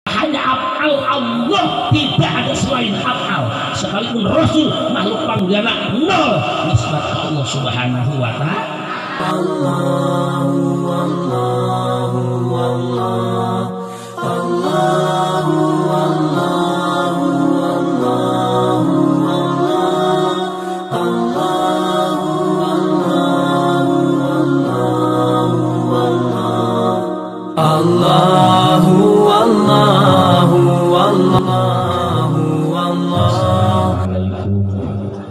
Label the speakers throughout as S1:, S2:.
S1: Hanya af'al Allah, tidak ada selain af'al. Sekalipun Rasul makhluk panggilan nol nisbat ke Allah Subhanahu wa ta'ala.
S2: Allahu Allahu Allah Allahu Allahu Allahu Allahu Allahu Allahu Allahu Allah.
S1: Assalamualaikum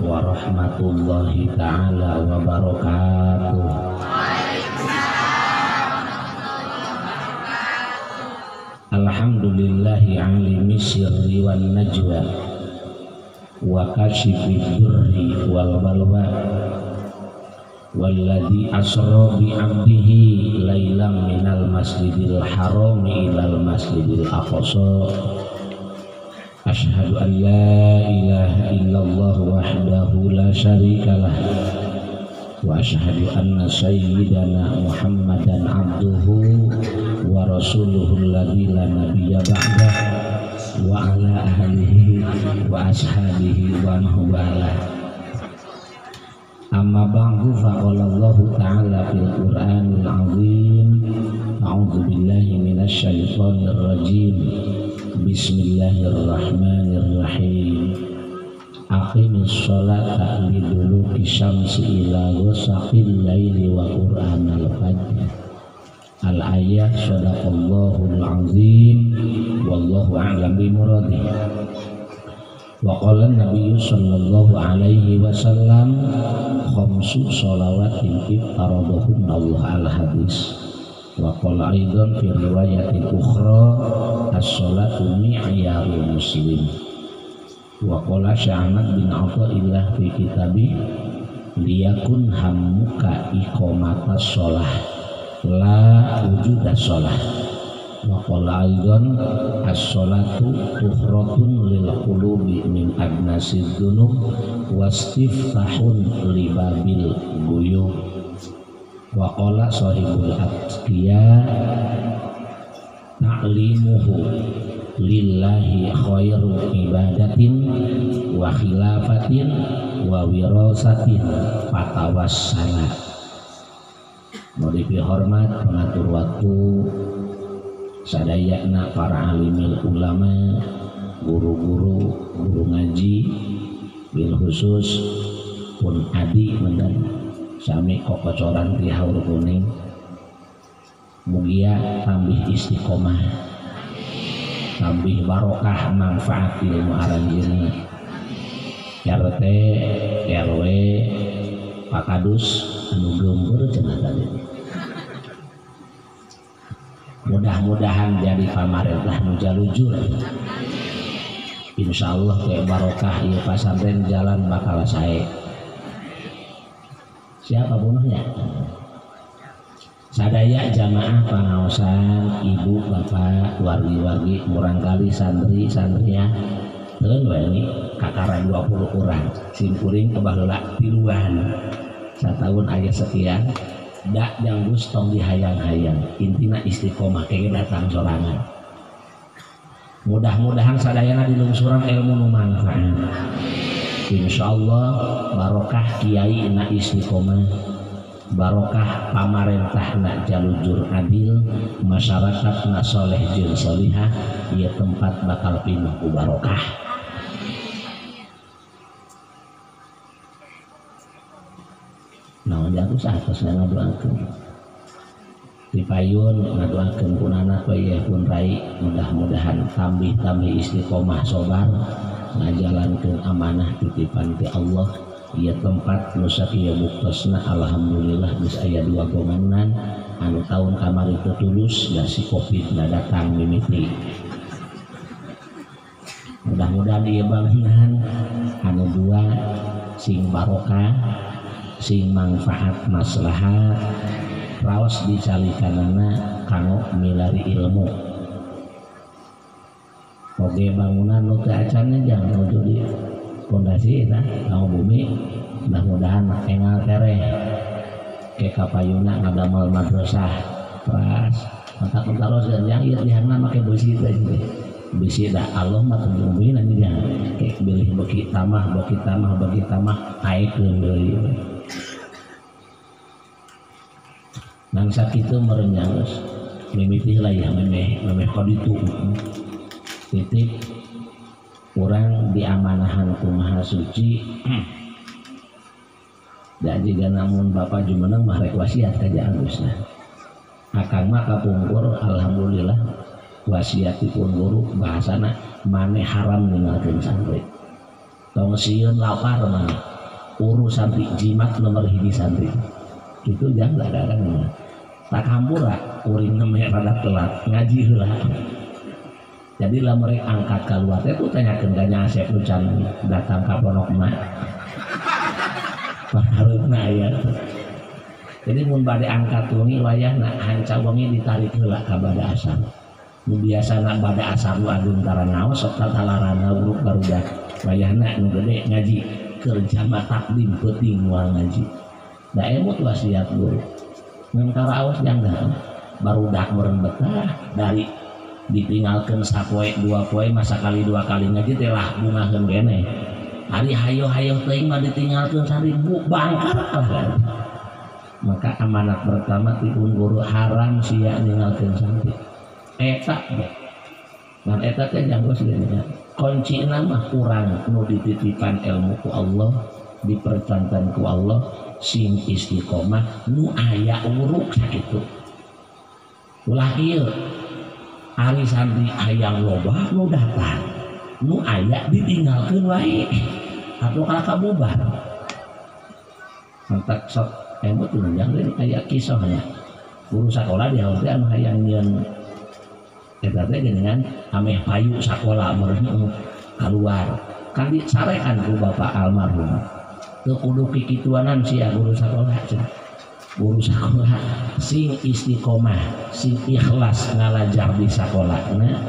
S1: warahmatullahi taala wabarakatuh. Alhamdulillahi alimi sirri wan najwa wa kashifi durri wal balwa walladzi asra bi 'abdihi lailan minal masjidil harami ilal masjidil aqsa. Asyhadu an la ilaha illallah wahdahu la syarikalah wa asyhadu anna sayyidana Muhammadan abduhu wa rasuluhu alladzi la nabiyya ba'dah wa ala ahlihi wa ashabihi wa man walah. Amma ba'du, faqala Allahu ta'ala fil Qur'anil 'azim, a'udzu billahi minasy syaithanir rajim. Bismillahirrahmanirrahim. Aqimis sholata liduluki syamsi ila ghasaqil laili wa qur'anal fajr. Al-ayat. Shadaqallahul azim wallahu a'lam bi muradih. Wa qala an-nabiy sallallahu alaihi wasallam khamsu shalawatin iftaradahunna Allah al-hadis. Wa qala aidan fi riwayatin ukhra as-salatu mi'yarul muslim. Wa qala Sya'man bin Athaillah fi kitabih liyakun hammuka iqamatas shalah la wujudas shalah. Wa qala aidan as-salatu tuhratun lil qulubi min adnasid dzunub wastiftahun libabil guyub. Wa qala sahibul atqiya ta'limuhu lillahi khairu ibadatin wa khilafatin wa wirasatin fatawassala. Mau dihormat pengatur waktu sadayana para alimil ulama, guru-guru, guru ngaji, bil khusus pun adi mendan sami kokocoran di haur kuning, mugia tambih istiqomah, tambih barokah manfaat ilmu aranjeunna. RT, RW, Pak Kadus anu geumbeur cenah tadi. Mudah-mudahan jadi pamarentah nu jalujur. Insyaallah kayak barokah ieu pasantren jalan bakal sae. Siapa bunuhnya? Sadaya jamaah pangaosan, ibu, bapak, wargi-wargi, murangkali santri, santriah. Teun we ini kakara 20 orang. Simkuring kebaheula tiluan. Sataun aya sekian. Dak janggus tong dihayang-hayang. Intina istiqomah kege datang sorangan. Mudah-mudahan sadayana dilungsuran ilmu nu manfaat. Insyaallah barokah kiai na istiqomah, barokah pamarentah na jalujur adil, masyarakat na soleh jeung solihah, ieu tempat bakal pinuh ku barokah. Naon jago saatosna ngadoakeun. Dipayun ngadoakeun pun anak we pun rai, mudah-mudahan tambih-tambih istiqomah sobar ngajalankeun amanah titipan ti Allah. Ieu tempat nu sakieu buktosna alhamdulillah geus aya 2 bangunan anu taun kamari teu tulus da si Covid na datang mimiti. Mudah-mudahan ieu bangunan anu 2 sing barokah, sing manfaat maslahat, raos dicalikanana kanggo milari ilmu. Oge bangunan nu teu acan jang nuju di pondasi eta kanggo bumi, mudah-mudahan engal tereh ke kapayuna ngadamel madrasah pras mata kentaros yang ieu tihangna make beusi teh. Bisi dah Allah mah teu ngumumin nya kayak bilih beuki tambah beuki tambah beuki tambah aekeun deui. Nang sakitu meureun geus mimiti heula ya memeh memeh kaditu. Titip urang diamanahan ku Maha Suci. Da jiga namun Bapak jumeneng mah rek wasiat ka Agusna. Akang mah kapungkur alhamdulillah wasiatipun guru bahasana maneh haram ninggalkeun santri. Tong sieun lapar maneh. Urus santri jimat nomor hiji santri. Kitu jang dagang. Tak hampura kuring nemeh rada telat ngaji heula. Jadi lamun rek angkat kaluar teh ku tanyakeun ka Nya Asep nu can datang ka pondok mah. Paharupna aya. Jadi mun bade angkat wengi wayahna hanca wengi ditarik heula ka bada asar. Nu biasana bada asar nu agung karangaos sok tatalarana uruk barudak. Wayahna nu gede ngaji keur jama takdim peuting moal ngaji. Da emut wasiat guru. Ngan karaos janggal barudak meureun betah dari ditinggalkeun sapoe dua poe masa kali dua kali ngaji teh lah bungaheun keneh. Ari hayo-hayo teuing mah ditinggalkeun 1000 bangkar lah. Maka amanat pertama tipun guru haram sia ninggalkeun santri. Eta teh. Ngan eta teh janggo sia. Kuncina mah urang nu dititipan ilmu ku Allah, dipercantan ku Allah sing istiqomah nu aya uruk sakitu. Ulah ieu ari santri hayang loba nu datang, nu aya ditinggalkeun wae atau kalah kabubar. Mantak sok emut nunjang deui aya kisahnya. Guru sakola di haur teh anu hayang nyieun eta teh geuningan ameh payu sakola meureun kaluar. Kan disarekan ku bapak almarhum. Teu kudu kikituanan sia guru sakola cenah. Guru sakola sing istiqomah, sing ikhlas ngalajar di sakolana,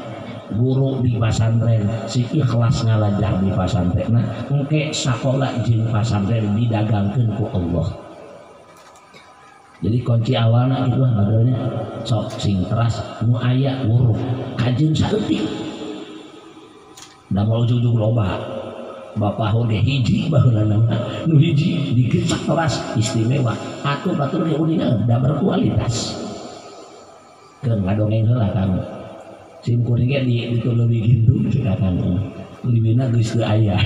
S1: guru di pasantren sing ikhlas ngalajar di pasantrenna, engke sakola jeung pasantren didagangkeun ku Allah. Jadi kunci awalna kitu bageulnya sok sing teras nu aya wuruk kajeun saeutik. Da moal ujug-ujug loba. Bapak oge hiji baheula mah nu hiji digecak teras istimewa atuh batur ge uninga da berkualitas. Keun ngadongeng heula kang. Sim kuring ge di ditu leuwih gintu cek akang. Leuwihna geus teu aya.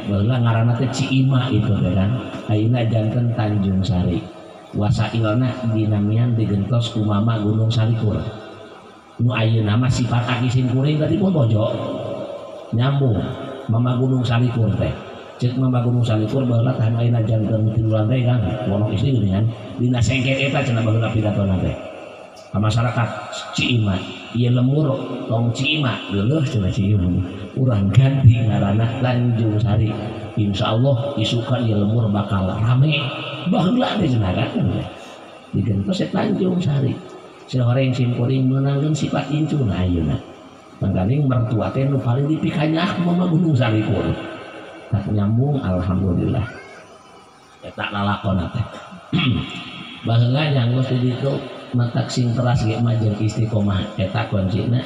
S1: Baheula ngaranna teh Ciima itu teh kan. Ayeuna janten Tanjung Sari. Wasailna dinamian digentos ku Mama Gunung Salikur. Nu ayeuna mah sifat aki sim kuring tadi pun bojo. Nyambung Mama Gunung Salikur teh. Cek Mama Gunung Salikur baheula tah ayeuna janten tilu lantai kan. Wono istri geuningan dina sengket eta cenah baheula pidatona teh. Ka masyarakat Ciima, ieu lemur tong Ciima geuleuh cenah Ciima. Urang ganti ngaranna Tanjung Sari. Insyaallah isukan ieu lemur bakal rame. Baheula teh cenah kan. Digentos Tanjung Sari. Sehoreng sim kuring meunangkeun sifat incuna ayeuna. Mangkaning mertua teh nu paling dipikanyah Mama Gunung Salikur. Tak nyambung alhamdulillah. Eta lalakona teh. Baheula janggo di ditu matak sing teras ge mah jeung istiqomah eta kuncina.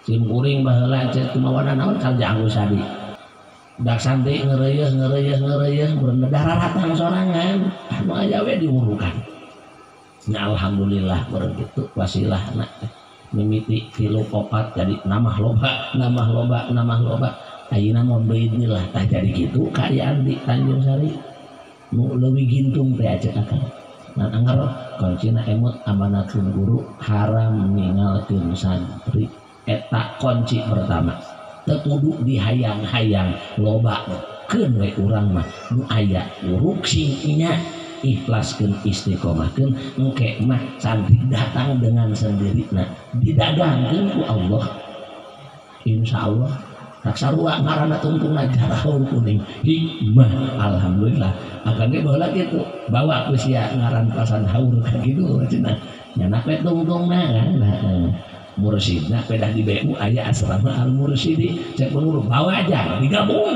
S1: Sim kuring baheula cek kumawana naon karja Agus Sadi. Dak santri ngeureuyeh ngeureuyeh ngeureuyeh bener dararatang sorangan. Anu aya we diwurukan. Nya alhamdulillah beureum kitu wasilahna teh. Mimiti tilu opat jadi namah loba namah loba namah loba ayeuna mun beidnillah tah jadi kitu kaayaan di Tanjung Sari nu leuwih gintung teh acek akang. Ngan anger kuncina emut amanatun guru haram ninggalkeun santri eta kunci pertama. Teu kudu dihayang-hayang loba keun we urang mah nu aya uruk sing nya ikhlaskeun istiqomahkeun engke mah santri datang dengan sendirina didagangkeun ku Allah. Insyaallah tak sarua ngaranna tungtungna jarahun kuning hikmah alhamdulillah. Akang ge baheula kitu bawa ku sia ngaran pasan haur ka kitu cenah nyanak we tungtungna kan. Mursyidna pedah di BU aya asrama al mursyidi cek pengurus bawa aja digabung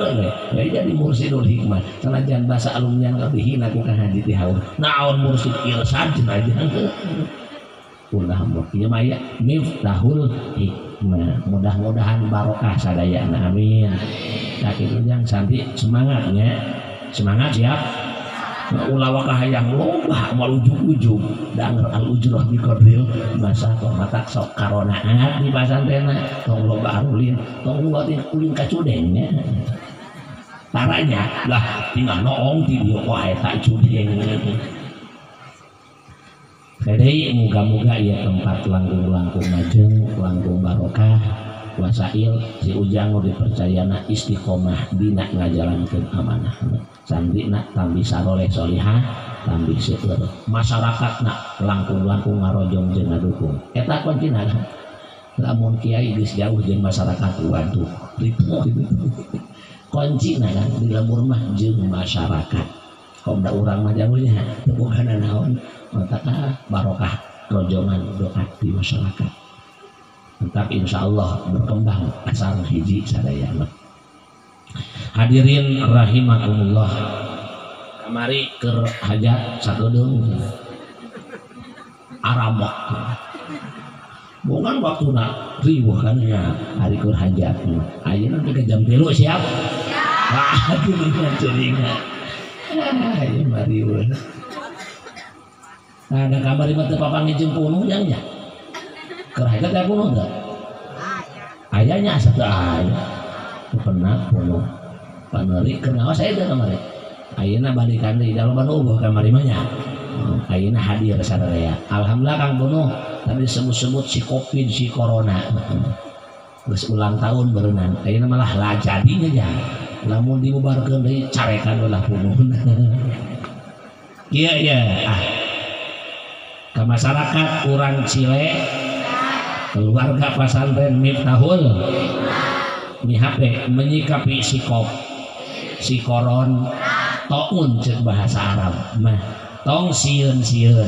S1: we jadi mursyidul hikmah sanajan bahasa alumni kabihina ku ka haji di haur naon mursyid irsad cenah aja ulah mah ieu mah aya miftahul hikmah. Nah, mudah-mudahan barokah sadayana, amin. Nah kitu jang santri semangatnya, semangat siap. Ulah wakah hayang loba moal ujug-ujug danger al ujrah bi qadril masa matak sok karonaat di pasantrenna tong loba arulin tong loba ulin ka cudeng nya taranya lah tinggal noong ti dieu wah eta cudeng. Jadi muga-muga ieu tempat langkung-langkung majeng langkung barokah wasail si Ujang nu dipercayana istiqomah dina ngajalankeun amanah santrina tambih saroleh solihah tambih seueur masyarakatna langkung-langkung ngarojong jeung ngadukung eta kuncina. Lamun kiai geus jauh jeung masyarakat waduh ripuh kuncina kan di lembur mah jeung masyarakat kom da urang mah jauhnya teu boga naon maka barokah rojongan doa di masyarakat tetap insya Allah berkembang asal hiji sadayana. Hadirin rahimakumullah, kamari keur hajat sakedeung aramok bukan waktuna riweuh kan nya hari keur hajat ayeuna teh jam 3 siap. Wah geuningan ceuringan ieu mah riweuh. Nah da kamari mah teu papanggih jeung punuh jang nya keur hajat teh punuh teu aya nya asa teu aya teu pernah punuh paneri keur ngaos aya teh kamari ayeuna balikan deui da loba nu eueuh kamari mah nya ayeuna hadir sadaya alhamdulillah Kang Bunuh tadi disebut-sebut si Covid si corona geus ulang tahun berenang ayeuna malah lah jadinya nya lamun dibubarkeun deui carekan ulah punuh. Iya iya ah ka masyarakat urang Cile keluarga pesantren Miftahul mihape menyikapi sikop si koron toun cek bahasa Arab mah tong sieun-sieun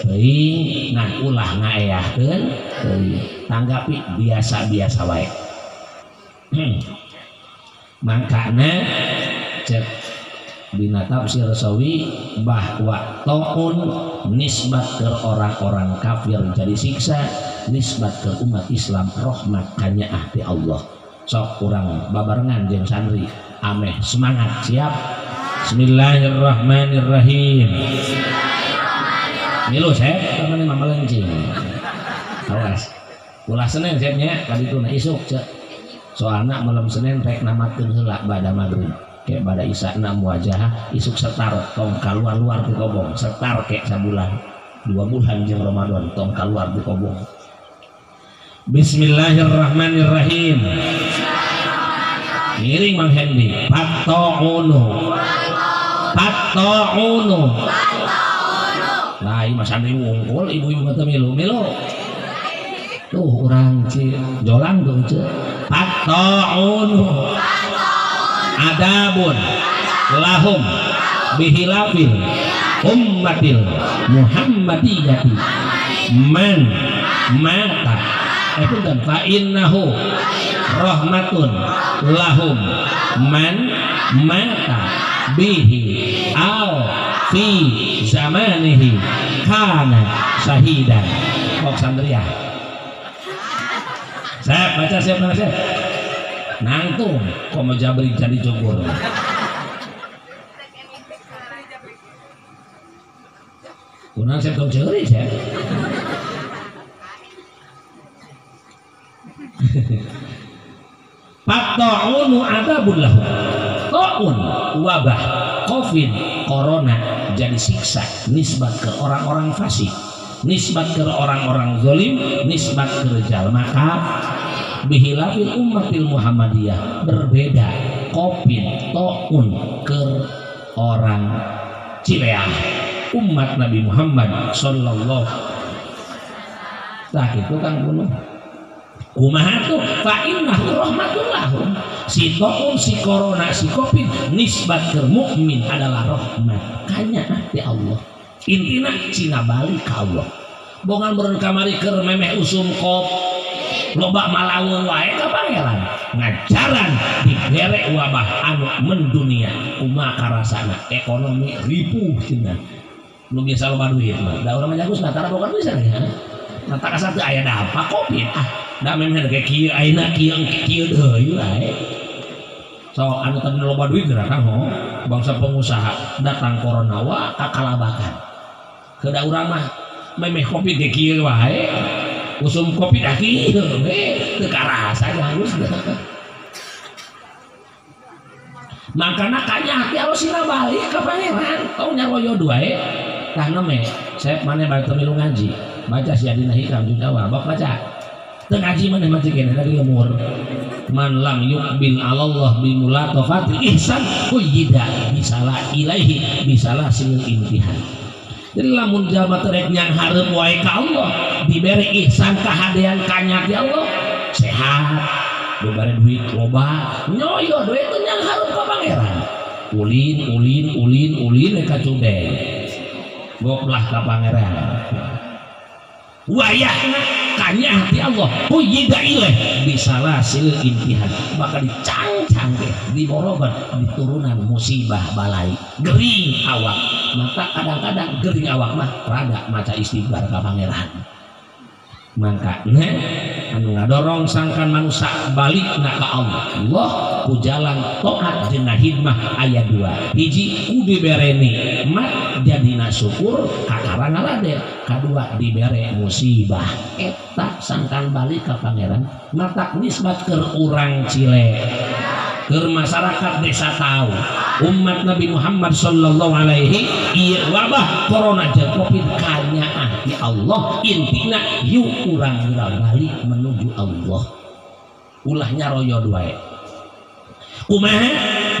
S1: teuing nah ulah ngaeahkeun teuing tanggapi biasa-biasa wae. Mangkana cek dina tafsir Sawi bahwa toun nisbat ke orang-orang kafir jadi siksa nisbat ke umat Islam rahmat kanyaah ti Allah. Sok urang babarengan jeung santri ameh semangat siap. Bismillahirrahmanirrahim. Milu sep temen mah melencing. Awas. Ulah Senin sepnya kadituna isuk cek. Soalna malam Senin rek namatkeun heula bada magrib. Kayak pada isya na muwajahah isuk setar tong kaluar-luar di kobong setar kayak sabulan 2 bulan jeung Ramadan tong kaluar di kobong. Bismillahirrahmanirrahim. Ngiring Mang Hendi pato'unu pato'unu. Nah ieu mah santri wungkul ibu-ibu mah teu milu-milu tuh urang ci jolang tuh ce pato'unu adabun lahum bihilafil ummatil muhammadiyati man mata itu dan fa innahu rahmatun lahum man mata bihi au fi zamanihi kana syahidan. Kok sandriah saya baca siap mana siap nangtung kok mau jabri jadi cukur. Kunang saya tong ceuri saya. Pato'unu adabun lahu. To'un wabah covid corona jadi siksa nisbat ke orang-orang fasik, nisbat ke orang-orang zalim, nisbat ke jalma bihilafil ummatil Muhammadiyah berbeda covid to'un ke orang Cileah umat Nabi Muhammad sallallahu. Nah itu Kang Bunuh kumaha tuh fa innahu rahmatullah. Si to'un si corona si covid nisbat ke mukmin adalah rahmat kanya ti Allah. Intina cina balik ka Allah. Bongan beureun kamari keur memeh usum kop loba malaweung wae ka pangeran ngajaran dibere wabah anu mendunia kumaha karasana ekonomi ripuh cenah nu biasa loba duit mah da urang mah jagus tara boga duit nya mata kasar teu aya dampak covid ah Da memeh ge kieu ayeuna kieu kieu deui wae. So anu tadi loba duit geura Kang ho, bangsa pengusaha datang corona wa kakalabakan. Kedah urang mah memeh kopi ge kieu wae. Usum kopi dah kieu we teu karasa halus. Makana kanya hati alus sira balik ka pangeran, tong nyaroyo wae. Tah neme, saya maneh balik teu milu ngaji. Baca sia dina hikam juz awal, bab baca. Teu ngaji maneh mah cikeun dari lemur. Man lam yuqbil 'alallah bi mulatafatil ihsan quyida bisalah ilaihi bisalah silil imtihan. Jadi lamun jalma teu rek nyang hareup wae ka Allah, dibere ihsan kahadean kanya ti Allah, sehat, dibere duit loba, nyoyo duit teu nyang hareup ka pangeran. Ulin ulin ulin ulin ka cubeng. Goplah ka pangeran. Wayahna kanya hati Allah quyida ilaih bisalah silil imtihan, maka dicangcang teh diboroban diturunan musibah balai gering awak. Maka kadang-kadang gering awak mah rada maca istighfar ka pangeran. Mangkana anu ngadorong sangkan manusia balikna ka Allah, Allah ku jalan taat jeung hikmah aya dua. Hiji ku dibere nikmat jadina syukur kakara ngaladen, kadua dibere musibah eta sangkan balik ka pangeran. Matak nisbat keur urang Cile, keur masyarakat desa tahu umat Nabi Muhammad sallallahu alaihi ieu wabah corona jeung covid kanyaah di Allah intina yuk urang balik menuju Allah. Ulah nyaroyo wae. Kumaha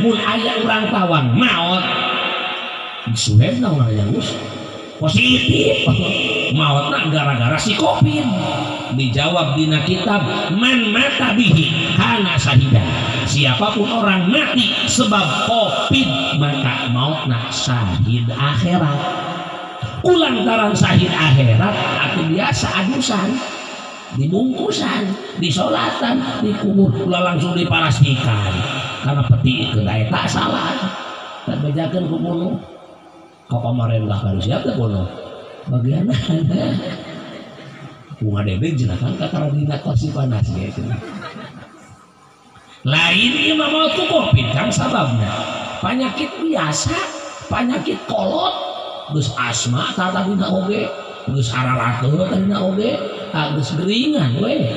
S1: mun aya urang tawang maot disuhebna urang yang geus positif maotna gara-gara si covid. Dijawab dina kitab man mata bihi kana sahidan, siapapun orang mati sebab covid maka mautna syahid akhirat. Ulantaran syahid akhirat atau biasa adusan dibungkusan disolatan dikubur ulah langsung diparastikan karena peti kedai tak salah tak bejakeun ku kuno ka pamarentah baru siap teh kuno bagian bunga debek jenakan kakara dina kursi panas gitu. Lain ieu mah maot ku covid kang sababna penyakit biasa, penyakit kolot, geus asma tah tadina oge, geus ararate tadina oge, geus geringan we.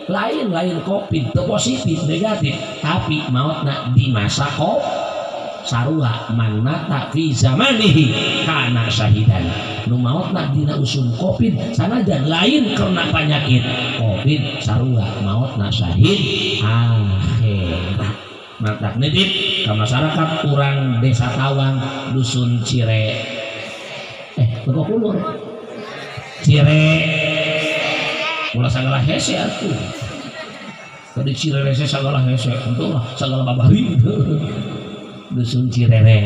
S1: Lain-lain covid teu positif negatif, tapi maotna di masa kok sarua man mata fi zamanihi kana syahidan. Nu maotna dina usum covid sanajan lain karena penyakit covid sarua maotna syahid akhirat. Matak nitip ka masyarakat urang desa Tawang dusun Cire Legok Kulur Cire ulah sagala hese atuh tadi Cirere sagala hese untung lah sagala babari dusun Cirere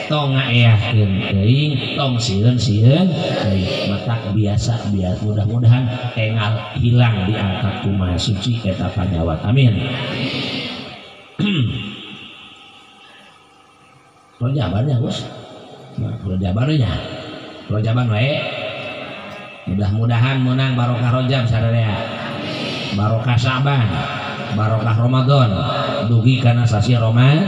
S1: tong ngaeahkeun teuing tong sieun-sieun teuing matak biasa biar mudah-mudahan engal hilang diangkat ku Maha Suci eta panyawat amin. Rojaban ya Gus, rojaban nya rojaban wae mudah-mudahan menang barokah rojab sadaya, barokah Syaban, barokah Ramadan dugi kana sasi Ramadan.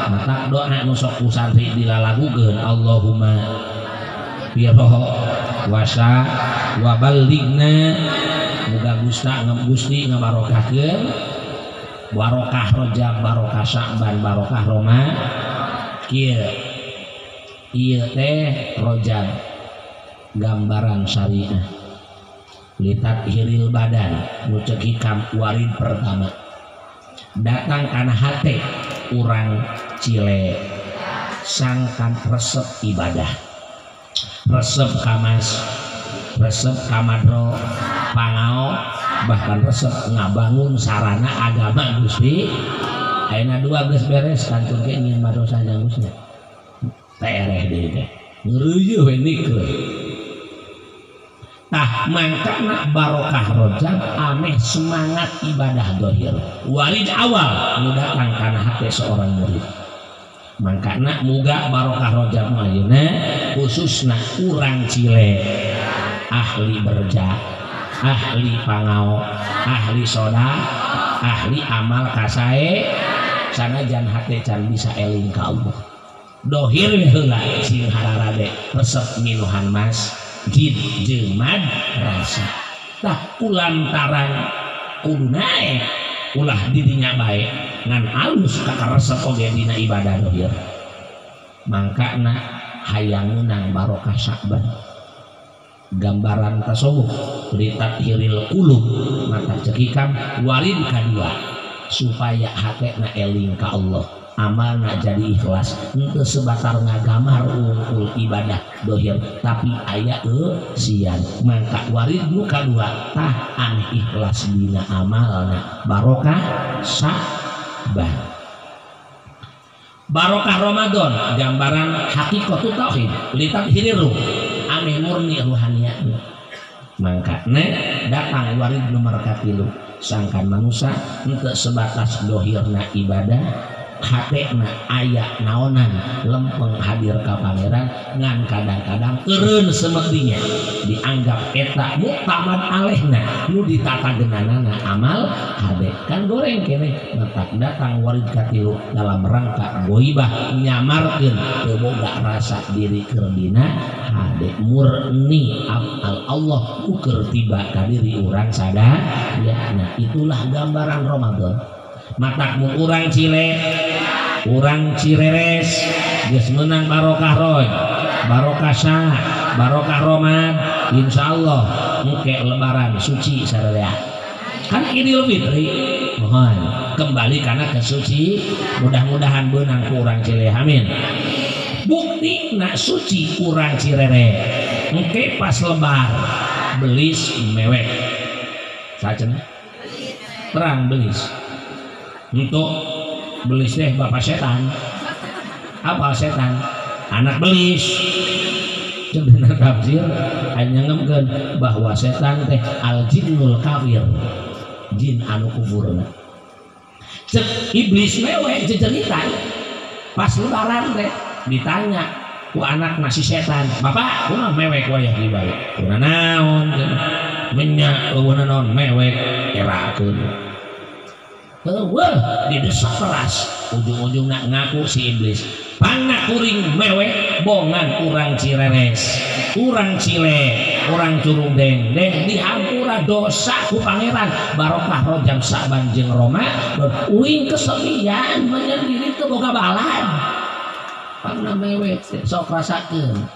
S1: Matak doa nu sok ku santri dilalagukeun Allahumma firho wasa wa ballighna, muga Gusti ngabarokahkeun barokah Rajab, barokah Sya'ban, barokah Roma. Kieu ieu teh Rajab gambaran syariah litathiril badan nu ceuk hikam warid pertama datang kana hate urang Cile sangkan resep ibadah, resep kamas, resep kamadro pangao, bahkan resep ngabangun sarana agama Gusti. Ayeuna dua geus beres kantun ge nyin madrasah jangusna tereh deui teh ngeureuyeuh we nikeun. Tah mangkana barokah Rajab ameh semangat ibadah dohir walid awal nu datang kana hate seorang murid. Mangkana muga barokah Rajab ayeuna khususna urang Cile ahli berja ahli pangao, ahli soda, ahli amal kasae, sanajan hate can bisa eling ka Allah. Dohir heula sing hararade resep minuhan masjid jeung madrasah. Tah kulantaran kudu naek ulah didinya bae ngan alus kakaresep oge dina ibadah dohir. Mangkana hayang meunang barokah Sya'ban. Gambaran tasawuf litathiril qulub mata cekikam warid kadua supaya hatena eling ka Allah, amalna jadi ikhlas, henteu sebatar ngagamar ungkul ibadah dohir tapi aya eusian. Mangka warid nu kadua tah aneh ikhlas dina amalna barokah Sya'ban. Barokah Ramadan gambaran hakikatut tauhid litathirir ruh ameh murni ruhaniatna. Mangkana datang warid nomor katilu sangkan manusia henteu sebatas dohirna ibadah, hatena aya naonan lempeng hadir ka pangeran ngan kadang-kadang eureun semestinya dianggap eta muktamad alehna nu ditatageunanana amal hade kan goreng keneh. Matak datang warid katilu dalam rangka goibah nyamarkeun teu boga rasa diri keur dina hade murni afal Allah ku keur tiba ka diri urang sadaya. Nah itulah gambaran Ramadan. Matak mun urang Cile, urang Cireres geus meunang barokah Roj, barokah Syah, barokah Romad, insyaallah engke lebaran suci sadaya. Kan Idul Fitri mohon kembali karena kesuci, mudah-mudahan beunang ku urang Cile, amin. Bukti nak suci urang Cirere engke pas lebar belis mewek sacenah terang belis. Untuk belis teh bapak setan. Apa setan? Anak belis. Cenah tafsir hanya ngemkeun bahwa setan teh al jinnul kafir, jin anu kufurna. Cek iblis mewek jejeritan pas lebaran teh ditanya ku anak nasi setan, bapak kumaha mewek wayah di balik kuna naon menyak eueuh naon mewek erakeun. Wah, didesak keras ujung-ujungna ngaku si iblis pangna kuring mewek bongan urang Cireres, urang Cile, urang Curug Deng Deng dihampura dosa ku pangeran barokah Rojab Sya'ban jeung Roma uing kesepian menyendiri teu boga balad pangna mewek sok rasakeun.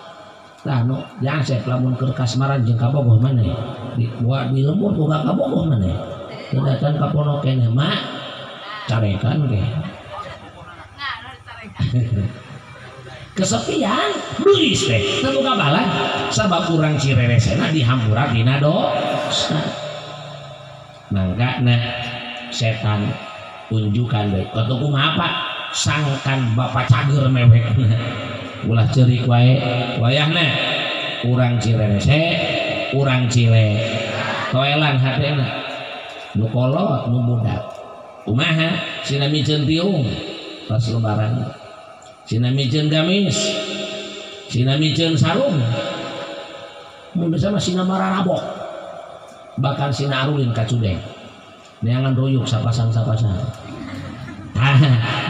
S1: Tah nu jasep lamun keur kasmaran jeung kabogoh maneh di di lembur boga kabogoh maneh teu datang ka pondok keneh mak carekan ge. Kesepian belis teh teu boga balad sabab urang Cireresena dihampura dina dosa. Mangkana setan unjukan deui atuh kumaha Pak sangkan bapak cager mewekna ulah ceurik wae wayahna urang Cirerese urang Cile toelan hatena nu kolot nu budak kumaha sina miceun tiung pas lebaran, sina miceun gamis, sina miceun sarung, mun bisa mah sina mararabok bahkan sina arulin ka cudeng neangan ruyuk sapasang-sapasang.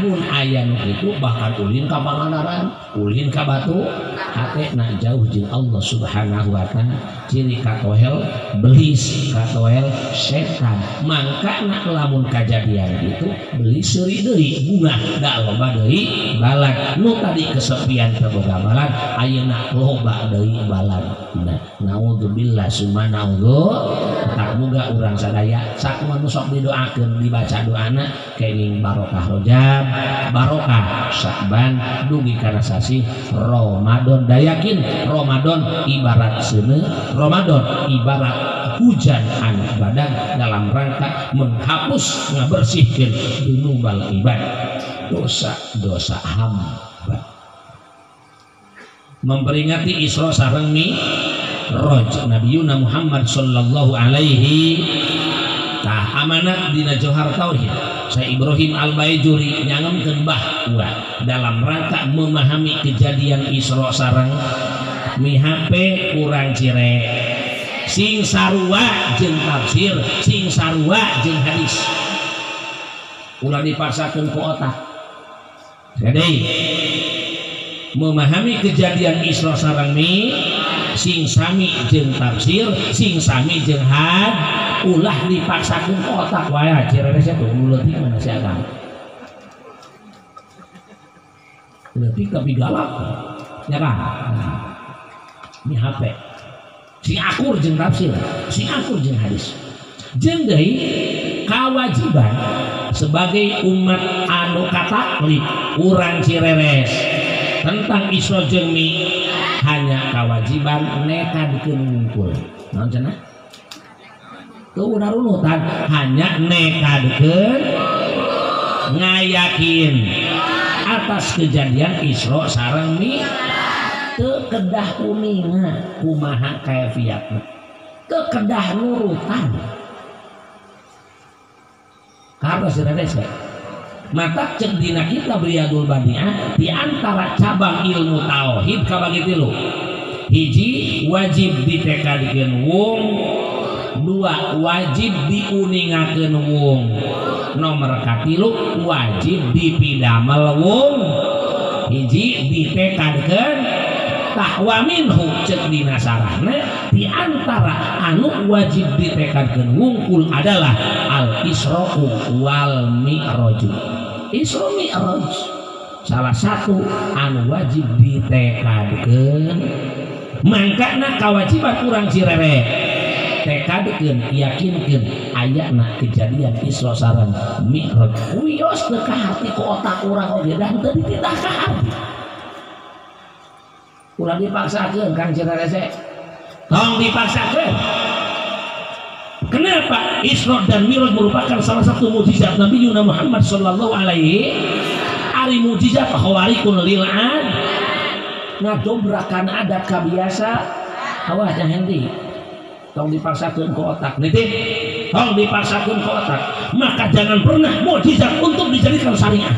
S1: Mun aya nu kitu bahkan ulin ka Pangandaran, ulin ka Batu, hatena jauh jeung Allah Subhanahu wa taala. Ciri katohel belis, katohel setan. Mangkana lamun kajadian kitu belis seuri deui bunga da loba deui balad. Nu tadi kesepian teu boga balad, ayeuna loba deui balad. Nah, naudzubillah summa naudzu. Tak muga urang sadaya sakumaha nu sok didoakeun dibaca doana kenging barokah Rajab, barokah Sya'ban dugi kana sasih Ramadan. Dayakin Ramadan ibarat seuneu, Ramadan ibarat hujan anu badan dalam rangka menghapus ngabersihkeun dzunubal ibad, dosa-dosa hamba. Memperingati Isra sareng Mi'raj Nabi Muhammad sallallahu alaihi tah amanat dina Johar Tauhid Syekh Ibrahim Al-Baijuri nyangemkeun bahwa dalam rangka memahami kejadian Isra sareng mihape kurang cire Sing sarua jeung tafsir, sing sarua jeung hadis. Ulah dipaksakeun ku otak. Jadi memahami kejadian Isra sareng Mi sing sami jeung tafsir, sing sami jeung had, ulah dipaksakeun ku otak wae. Cireresnya tuh nu leutik mana si akang. Leutik tapi galak. Ya kan? Nah, ini HP. Sing akur jeung tafsir, sing akur jeung hadis. Jeung deui kawajiban sebagai umat anu kataklif urang Cireres tentang Isra jeung Mi hanya kewajiban nekadkeun wungkul. Naon cenah? Teu narunutan, hanya nekadkeun ngayakin atas kejadian Isra sareng Mi. Teu kedah uninga kumaha kaifiatna, teu kedah nurutan. Karena Cireres mata cek dina kitab Riyadul Badi'ah di antara cabang ilmu tauhid kabagi tilu. Hiji wajib ditekadkeun wung, dua wajib diuningakeun wung, nomor katilu wajib dipidamel wung. Hiji ditekadkeun tahwa minhu cek dina sarahna di antara anu wajib ditekadkeun wungkul adalah al Isra'u wal Mi'raj. Isra Mi'raj salah satu anu wajib ditekadkeun. Mangkana kawajiban urang Cirere tekadkeun, yakinkeun ayana kejadian Isra sareng Mi'raj. Wios teu kaharti ku otak urang oge dan teu dititah kaharti. Ulah dipaksakeun Kang Cirerese. Tong dipaksakeun. Kenapa Isra dan Mi'raj merupakan salah satu mukjizat Nabi Yuna Muhammad sallallahu alaihi? Ari mukjizat khawarikun lil ad. Ngadobrakan adat kabiasa. Awas jangan henti. Tong dipaksakeun ku otak. Nitip. Tong dipaksakeun ku otak. Maka jangan pernah mukjizat untuk dijadikan syariat.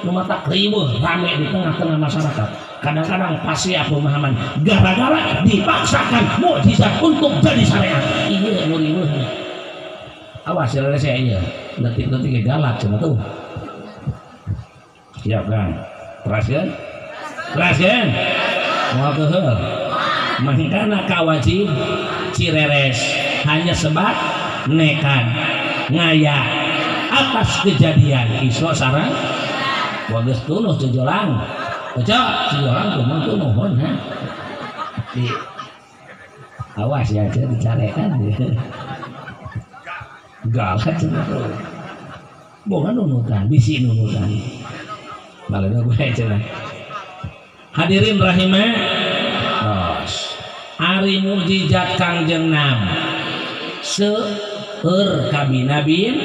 S1: Nu matak riweuh rame di tengah-tengah masyarakat. Kadang-kadang pasti pemahaman gara-gara dipaksakan mukjizat untuk jadi syariat. Iya nu riweuhna. Awas ya saya iya. Detik-detik galak cenah tuh. Siap kan? Teraskeun? Teraskeun? Moal keuheul. Mangkana kawajib Cireres hanya sebab nekat ngaya atas kejadian Isra sareng bagus tunuh jojolang. Cocok jojolang tuh mah tunuhun ha. Di awas ya aja dicarekan. Galak cenah tuh. Boga nunutan, bisi nunutan. Balena gue cenah. Hadirin rahimah. Tos. Ari mukjizat Kangjeng Nabi seueur kabinabin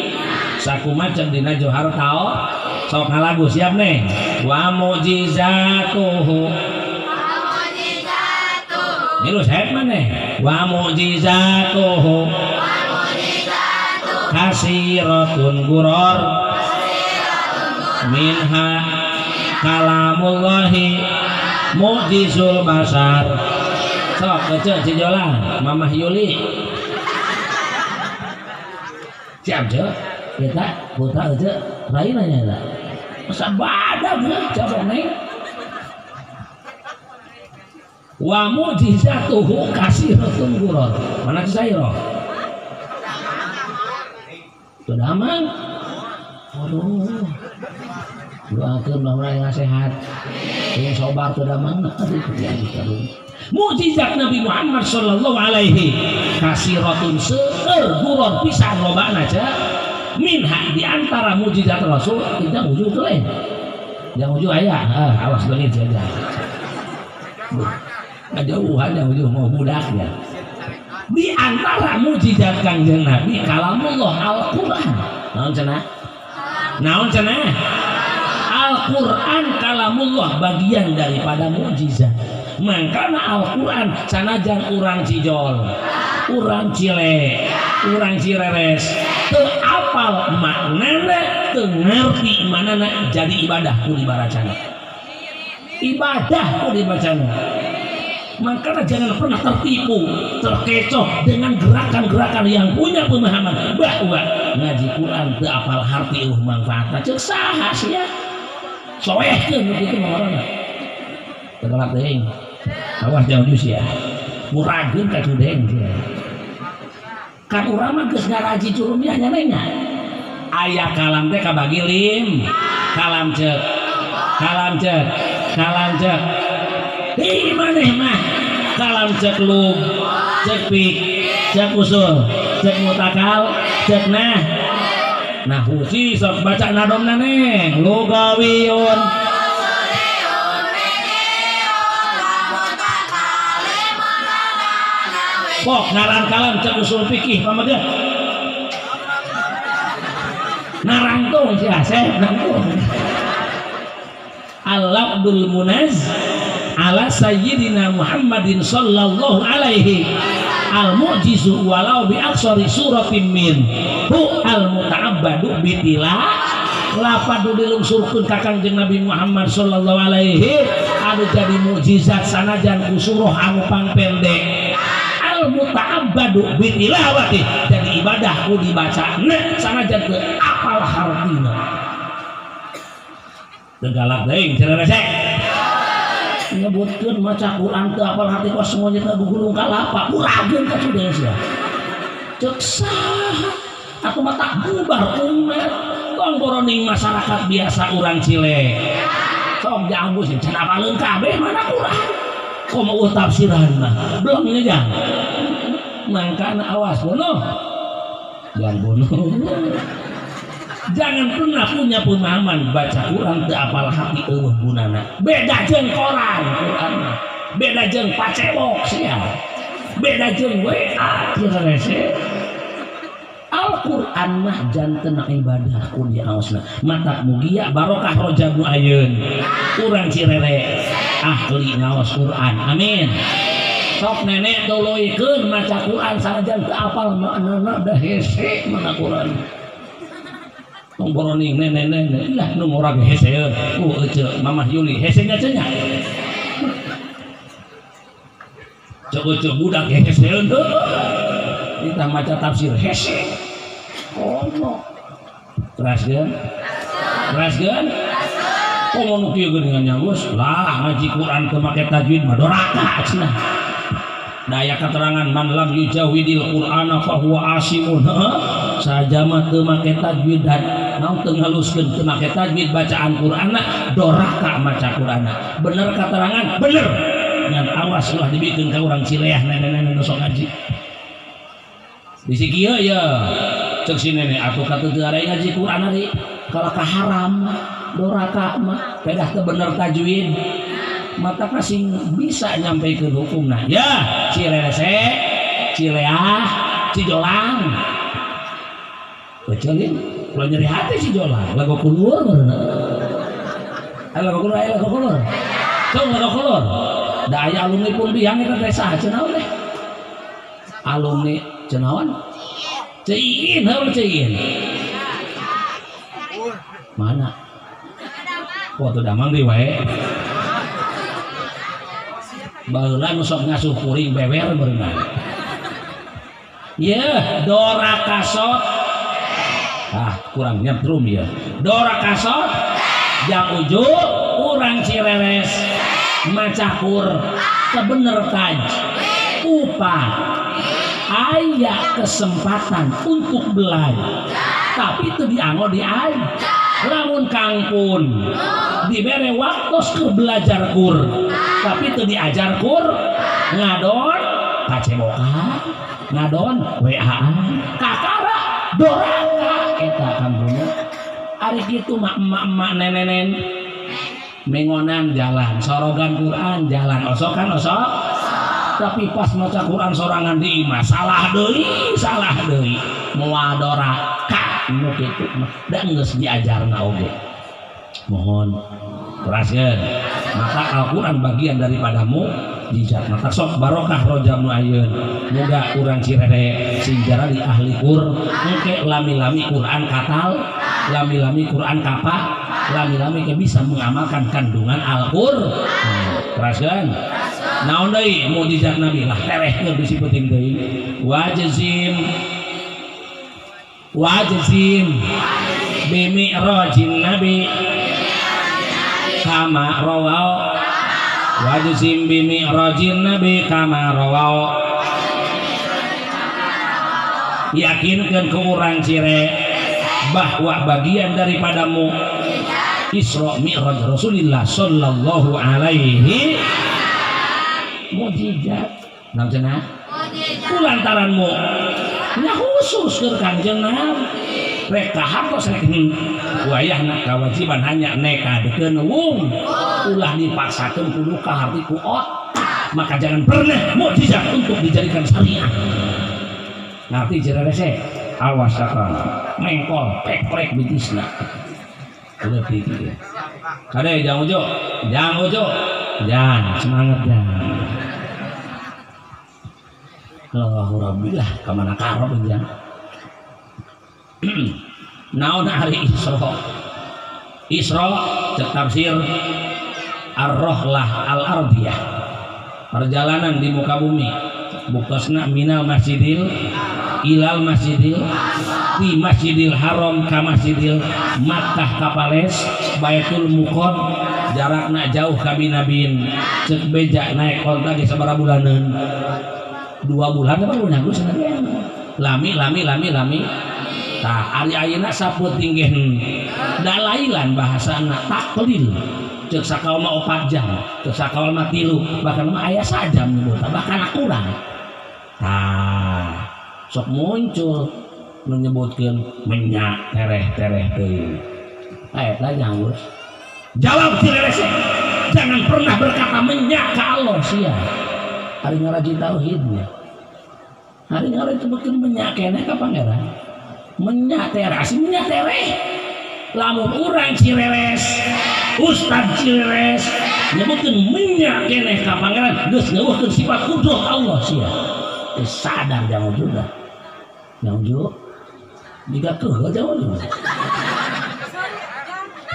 S1: sakumaha cek dina Johar tao sok ngalagu siap nih. Wa mukjizatuhu milu sehat maneh. Wa mukjizatuhu kasiratun guror minha kalamullahi mukjizul basar. Sok kece cijolang Mamah Yuli siap je kita putra aja lain aja lah masa badak ya coba neng. Wa mukjizatuhu kasiratun guror. Mana Cisairo? Sudah aman? Waduh, doakeun mudah-mudahan yang sehat, yang sobar sudah aman. Mukjizat Nabi Muhammad sallallahu alaihi kasiratun seueur guror pisan lobana aja. Minha di antara mukjizat Rasul tidak wujud lain. Yang wujud aya, awas leungit saja. Kajauhan yang wujud mau budak ya. Di antara mukjizat Kangjeng Nabi kalamullah Al-Qur'an. Naon cenah? Naon cenah? Al-Qur'an kalamullah bagian daripada mukjizat. Mangkana Al-Qur'an sanajan urang Cijol, urang Cile, urang Cireres teu apal maknana, teu ngerti manana jadi ibadah ku dibaracana. Ibadah ku dibacana. Makanya jangan pernah tertipu, terkecoh dengan gerakan-gerakan yang punya pemahaman bahwa ngaji Quran teu apal harti eueuh manfaatna. Ceuk saha sia? Soehkeun nu kitu mah orangna. Tegelak teuing. Awas jauh jus ya. Murageun ka cudeng sia. Kan urang mah geus ngaraji curumiah nya neng nya. Aya kalam teh kabagi lim. Kalam ceuk. Kalam ceuk. Kalam ceuk. Ih maneh mah kalam cek lug, cek pik, cek usul, cek mutakal, cek nah. Nah husi sok baca nadomna neng lugawiyun. Pok ngaran kalam cek usul fikih pamegah. Narangtung si Asep nangtung. Al-Abdul Munaz ala sayyidina Muhammadin sallallahu alaihi al-mu'jizu walau bi aqsari suratin min hu al-muta'abbadu bitila lapadu dilungsurkeun ka Kangjeng Nabi Muhammad sallallahu alaihi anu jadi mukjizat sanajan ku surah anu pangpendek al-muta'abbadu bitilawati jadi ibadah ku dibacana sanajan teu apal hartina. Teu galak teuing cenah resek nyebutkeun maca Quran teu apal hati kos semuanya teh gugulung kalapa murageun ka cudeng sia. Ceuk saha atuh mah tak bubar umat tong boroning masyarakat biasa urang Cilek. Sok dianggus can apaleun kabeh mana Quran. Komo eueuh tafsiran mah belum nya jang. Mangkana awas bunuh. Jangan bunuh. Jangan pernah punya pemahaman baca Quran teu apal hati eueuh gunana. Beda jeung koran Quran mah. Beda jeung pacebok sia. Beda jeung WA kieu rese. Al-Quran mah janten ibadah ku diaosna. Matak mugia barokah rojab nu ayeun. Urang Cirere ahli ngaos Quran. Amin. Sok nenek tuluikeun maca Quran sanajan teu apal maknana da hese mana Quran. Tong boroning nenek-nenek lah nu ngorag hese eceu Mamah Yuli hese nya cenah. Ceu eceu budak heseun heuh. Kita maca tafsir hese. Komo. Teraskeun? Teraskeun? Komo nu kieu geuningan nya geus lah ngaji Quran teu make tajwid mah doraka cenah. Daya keterangan man lam yujawidil Qur'ana fa huwa asimun. Saja mah teu make tajwid dan naon teu ngaluskeun teu make tajwid bacaan Qur'anna doraka maca Qur'anna. Bener keterangan? Bener. Ngan awas ulah dibikeun ka urang Cileah nenek-nenek nu sok ngaji. Bisi kieu ye ceuk si nenek atuh katuh teu aya ngaji Qur'an ari kalah ka haram doraka mah pedah teu bener tajwid. Mata kasing bisa nyampaikan hukumna ya Cirese Cileah Cijolang becelin ulah nyeri hati Cijolang lagu kulur ayo lagu kulur ayo lagu kulur cung lagu kulur da aya alumni pun biang eta teh saha cenah teh alumni cenawan Ciin heuh Ciin mana wah tuh damang deui wae baheula nu sok ngasuh kuring bewer berenang. Yeuh, dora kasot. Ah, kurang nyetrum ya. Dora kasot jang ujug urang Cireres macakur kebener taj. Upa aya kesempatan untuk belajar. Tapi itu dianggo diaj. Lamun kangkun dibere waktos keur belajar kur tapi itu diajar kur ngadon pacebokan ngadon WA kakara doraka eta kangkun ari kitu mah emak-emak nenenen mengonan jalan sorogan Quran jalan osokan osok tapi pas maca Quran sorangan di imah salah deui moal doraka nu kitu mah da geus diajarna oge. Mohon teraskeun maka Al-Quran bagian daripada mukjizat. Maka sok barokah rojab nu ayeun muga urang Cirere sing jaradi ahli Qur engke lami-lami Quran katal lami-lami Quran kapa lami-lami ke bisa mengamalkan kandungan Al-Qur. Teraskeun. Naon deui mukjizat Nabi lah terehkeun bisi penting deui. Wajzim wajzim bimi'rajin Nabi kama rawau wajzim bimi'rajin Nabi kama rawau. Yakinkan ke urang cire bahwa bagian daripadamu Isra Mi'raj Rasulullah sallallahu alaihi mukjizat. Naon cenah? Kulantaranmu nya khusus keur Kanjeng Nabi. Rek kahartos rek wayahna kewajiban hanya nekadkeun wung ulah dipaksakeun kudu kaharti ku otak. Maka jangan pernah mukjizat untuk dijadikan syariat. Ngerti jerese? Awas sakon mengkol pekrek bitisna. Lebih gitu. Kade jangan ujo, jangan ujo, jangan semangat jangan. Allahu Rabbi lah kemana karep jangan. Naon hari Isra? Isra cek tafsir ar-rohlah al-ardiyah, perjalanan di muka bumi. Buktosna minal masjidil ilal masjidil di masjidil haram ka masjidil Makkah ka Pales Baitul Muqad jarakna jauh ka binabin cek beja naik konta ge sabaraha bulaneun 2 bulan apa bulan Agus lami lami lami lami tah ari ayeuna sapeuting ge dalailan bahasana taklil cek sakaol mah 4 jam cek sakaol mah 3 bahkan mah aya sajam nyebut bahkan kurang. Tah sok muncul menyebutkan menyak tereh-tereh teuing. Eta jangan jawab cirerese. Jangan pernah berkata menyak ka Allah sia. Ari ngaraji tauhidnya. Ari ngaraji sebutkeun menyak keneh ka pangeran. Menyak tereh, asli menyak tereh. Lamun urang cireres, ustad cireres nyebutkeun menyak keneh ka pangeran geus ngeuweuhkeun sifat kudrat Allah sia. Sadar jangan juga. Jangan juga. Jika keuheuh jangan juga.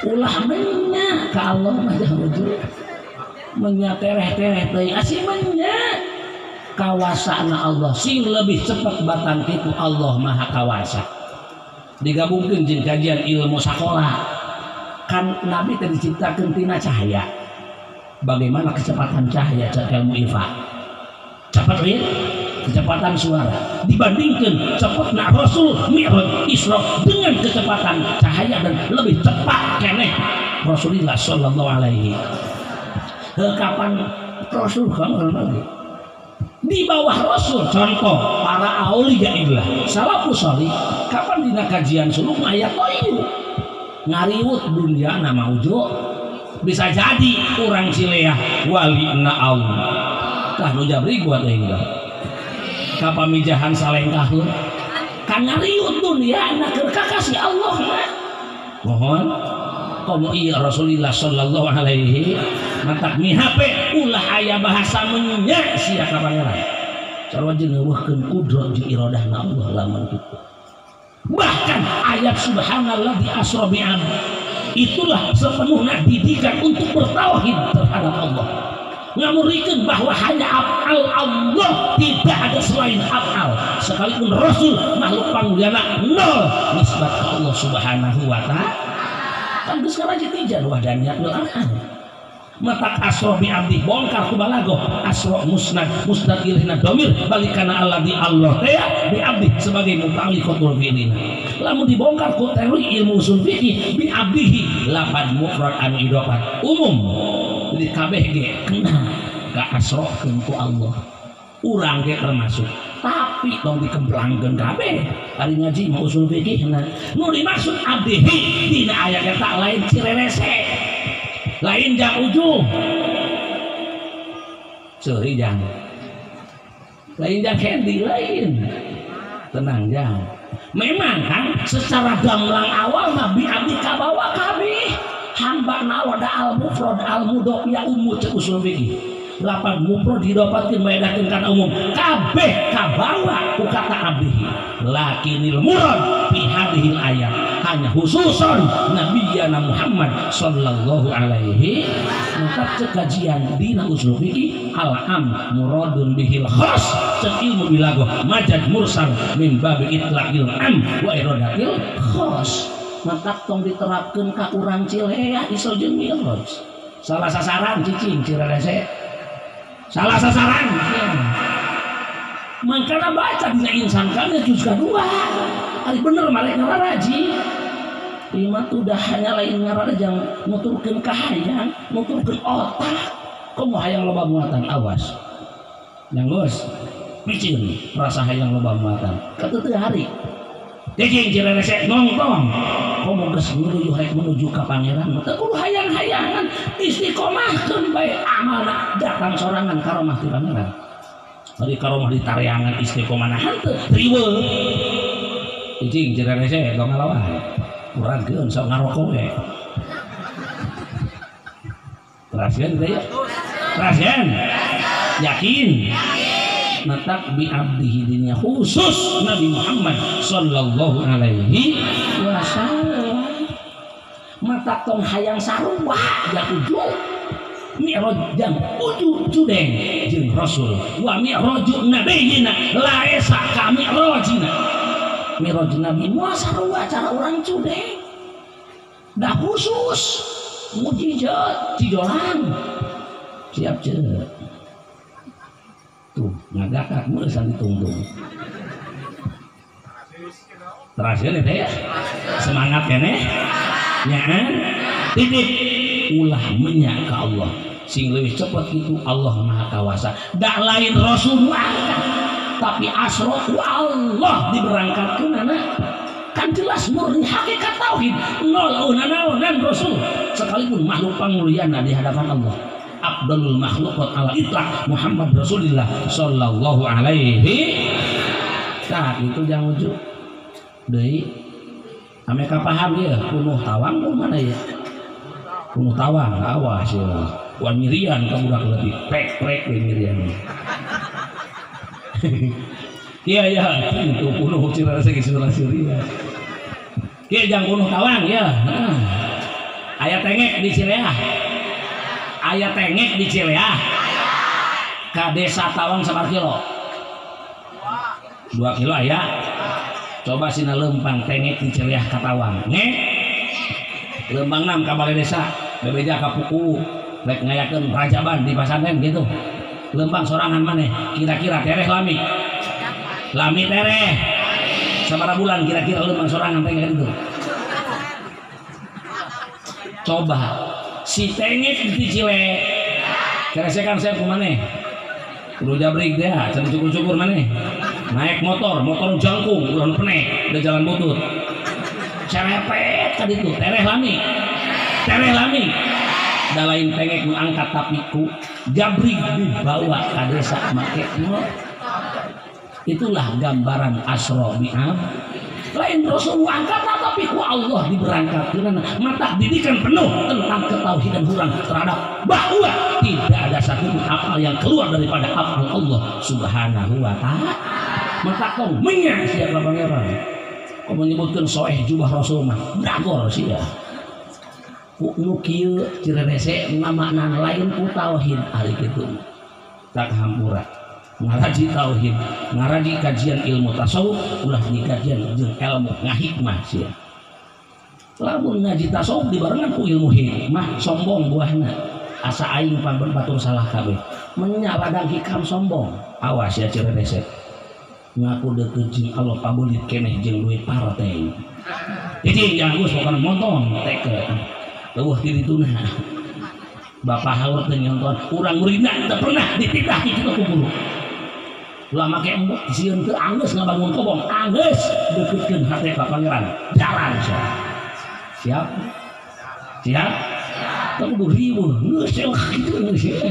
S1: Ulah menyak ka Allah mah jangan juga. Menyak tereh-tereh teuing asih menyak. Kawasana Allah sing lebih cepat batan kitu Allah Maha Kawasa. Digabungkeun jeung kajian ilmu sakola. Kan Nabi teh diciptakeun tina cahaya. Bagaimana kecepatan cahaya cek ilmu IFA? Cepat lihat kecepatan suara dibandingkan cepatna Rasul Mi'raj Isra dengan kecepatan cahaya dan lebih cepat keneh Rasulullah sallallahu alaihi. Kapan Rasul kan lagi di bawah Rasul contoh para auliya illah salafus shalih kapan dina kajian suluk aya toyu ngariwut dunia nama ujo bisa jadi urang cileah wali na Allah tah nu jabri gua teh kapamijahan salengkahun kan ngariut dunia anak kakasih Allah mah mohon komo iya Rasulullah sallallahu alaihi mantak mihape ulah aya bahasa menyak sia ka pangeran sarua jeung ngeuweuhkeun kudrat jeung iradahna Allah lamun kitu. Bahkan ayat subhanalladzi asra bi'abdi itulah sepenuhnya didikan untuk bertauhid terhadap Allah, ngamurikeun bahwa hanya af'al Allah tidak ada selain af'al sekalipun Rasul makhluk pangmulyana nol nisbat ke Allah Subhanahu wa ta'ala. Kan geus ngaraji tijan wahdaniyatul af'al matak asra bi abdi bongkar ku balago asra musnad musnad ilhina domir balikana alladzi Allah teh bi abdi sebagai muta'alliqatul fi'lina lamun dibongkar ku teori ilmu usul fikih bi abdihi lapad mufrad anu idofat umum di kabeh ge kena ka asrokeun ku Allah urang ge termasuk tapi tong dikemplangkeun kabeh ari ngaji mah usul fikihna nu dimaksud abdihi dina aya eta lain cirerese lain jang ujung seuri jang lain jang kendi lain tenang jang memang kan secara gamblang awal mah bi abdi kabawa kabeh hamba nawada al mufrad al mudhof ya ummu cek usul fikih lapan mufrad didapatkeun baedakeun kana umum kabeh kabawa ku kata abdihi lakinil murad fi hadhil ayat Hanya khususon Nabiyana Muhammad sallallahu alaihi maka kajian dina usul fikih al-am muradun bihil khas cek ilmu bilagoh majad mursal min babi itlaqil am wa iradatil khas maka tong diterapkeun ka urang Cileah Isra jeung Mi'raj salah sasaran cicing Cirelese salah sasaran makana baca dina insan kami juz kedua ari bener malek ngararaji lima tuh dah hanya lain ngararajang nuturkeun kahayang nuturkeun otak komo hayang loba muatan awas yang geus micin rasa hayang loba muatan kateuteung hari cicing Cirelese nongtong komo geus menuju rek menuju ka pangeran teu kudu hayang-hayangan istiqomahkeun bae amalna datang sorangan karomah ti pangeran ari karomah di tareangan istiqomahna henteu riweuh cicing Cirelese tong ngalawan urangkeun sok ngarokok we teraskeun teh ya teraskeun yakin matak bi abdihi dinya khusus Nabi Muhammad sallallahu alaihi wasallam matak tong hayang sarua ja ujung mi'raj jang uju judeng jeung Rasul wa mi'raju nabiyina laesa ka mi'rajina mi'raj Nabi moal sarua cara urang cudeng dah khusus mujizat cijolang siap ce tuh ngagakak meusan ditungtung teraskeun teh ya semangat keneh nyaan titik ulah menyak ka Allah sing leuwih cepet itu Allah Maha Kawasa dak lain Rasul angkat tapi asra ku Allah diberangkatkeun anak kan jelas murni hakikat tauhid nol nanaonan Rasul sekalipun makhluk panguliana di hadapan Allah abdul makhluqat ala itlaq Muhammad Rasulullah sallallahu alaihi nah itu jangan ujuk deui ame ka paham ya kunuh tawang ku mana ya kunuh tawang awas ya wan nyirian ka budak leutik prek-prek we nyirian iya ya itu kunuh cirarasa geus surian kieu jang kunuh tawang ya aya tengek di Cileah aya tengek di Cileah ka desa Tawang sabar kilo 2 kilo aya coba sina lempang tengek di Cileah ka Tawang ngek lempang 6 ka balai desa bebeja ka puku rek ngayakeun rajaban di pasantren gitu lempang sorangan maneh kira-kira tereh lami lami tereh sabaraha bulan kira-kira lempang sorangan tengek itu coba si tengek di Cile keresekan saya kumaneh kudu jabrik deh can cukur-cukur maneh naik motor motor jangkung ulah nu penek udah jalan butut cerepet ka ditu tereh lami da lain tengek nu angkat tapi ku jabrik dibawa ka desa make motor. Itulah gambaran asra mi'raj lain Rasul angkat tapi ku Allah diberangkatkeun mata didikan penuh tentang ketauhidan urang terhadap bahwa tidak ada satu akal yang keluar daripada akal Allah Subhanahu wa ta'ala. Mata tong menyak siapa pangeran kau menyebutkan soeh jubah Rasul mah dagor sia ku nu kieu cirerese ngamaknana lain ku tauhid ari kitu tak hampura ngaraji tauhid ngaraji kajian ilmu tasawuf ulah dikajian jeung ilmu ngahikmah sia lamun ngaji tasawuf dibarengan ku ilmu hikmah sombong buahna asa aing pampen batur salah kabeh menya ladang hikam sombong awas ya cirerese ngaku deukeut jeung Allah pabelit keneh jeung duit partai cicing jangan geus pokona montong teke leuweuh ti dituna bapak haur teh nyontohan urang muridna teu pernah dititah kitu ku guru ulah make embok sieun teu anggeus ngabangun kobong anggeus deukeutkeun hate ka pangeran jalan siap siap teu kudu riweuh geus kitu geus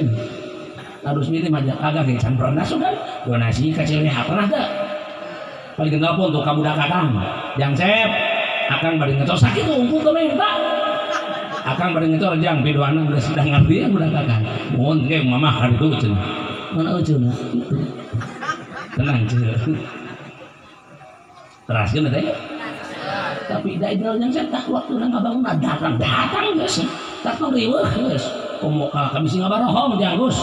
S1: harus milih mah kagak ge can pernah sugan donasi ka Cileha pernah teu paling nelpon tuh ka budak akang jang sep akang bari ngecor sakit unggul teu minta akang bari ngecor jang piduana geus sudah ngarti budak akang mohon ge mamah ka ditu cenah mana cenah tenang cenah teraskeun teh Tapi da ideal yang saya tak waktu nang ngabangun datang datang geus. Datang riweuh geus. Komo ka kami sing ngabarohong jang Gus.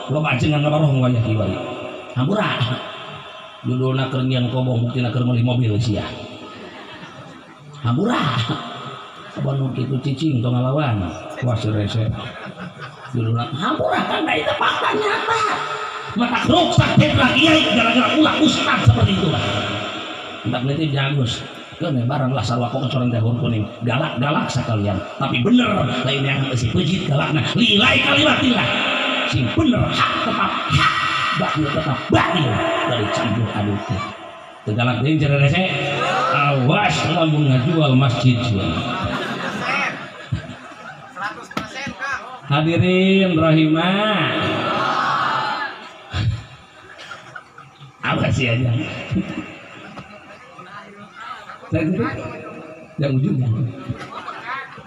S1: Loba ajengan ngabarohong wayah kieu wae. Hampura. Judulna keur nyian kobong buktina keur meuli mobil sia. Hampura. Abah nu kitu cicing tong ngalawan. Wah rese. Judulna hampura kan da itu fakta nyata. Mata ruksak tetra kiai gara-gara ulah ustad seperti itu lah. Entak nitip jagus. Keun barang lah sarua kocoran teh hur kuning. Galak-galak sakalian. Tapi bener lain yang si pejit galakna. Lilai kalimatillah. Sing bener hak tetap hak, batil tetap batil dari campur aduk teh. Teu galak deui cenah rese. Awas lamun ngajual masjid sia.
S3: 100% Kang.
S1: Hadirin rahimah. Apa sih aja? Yang ujung jangan.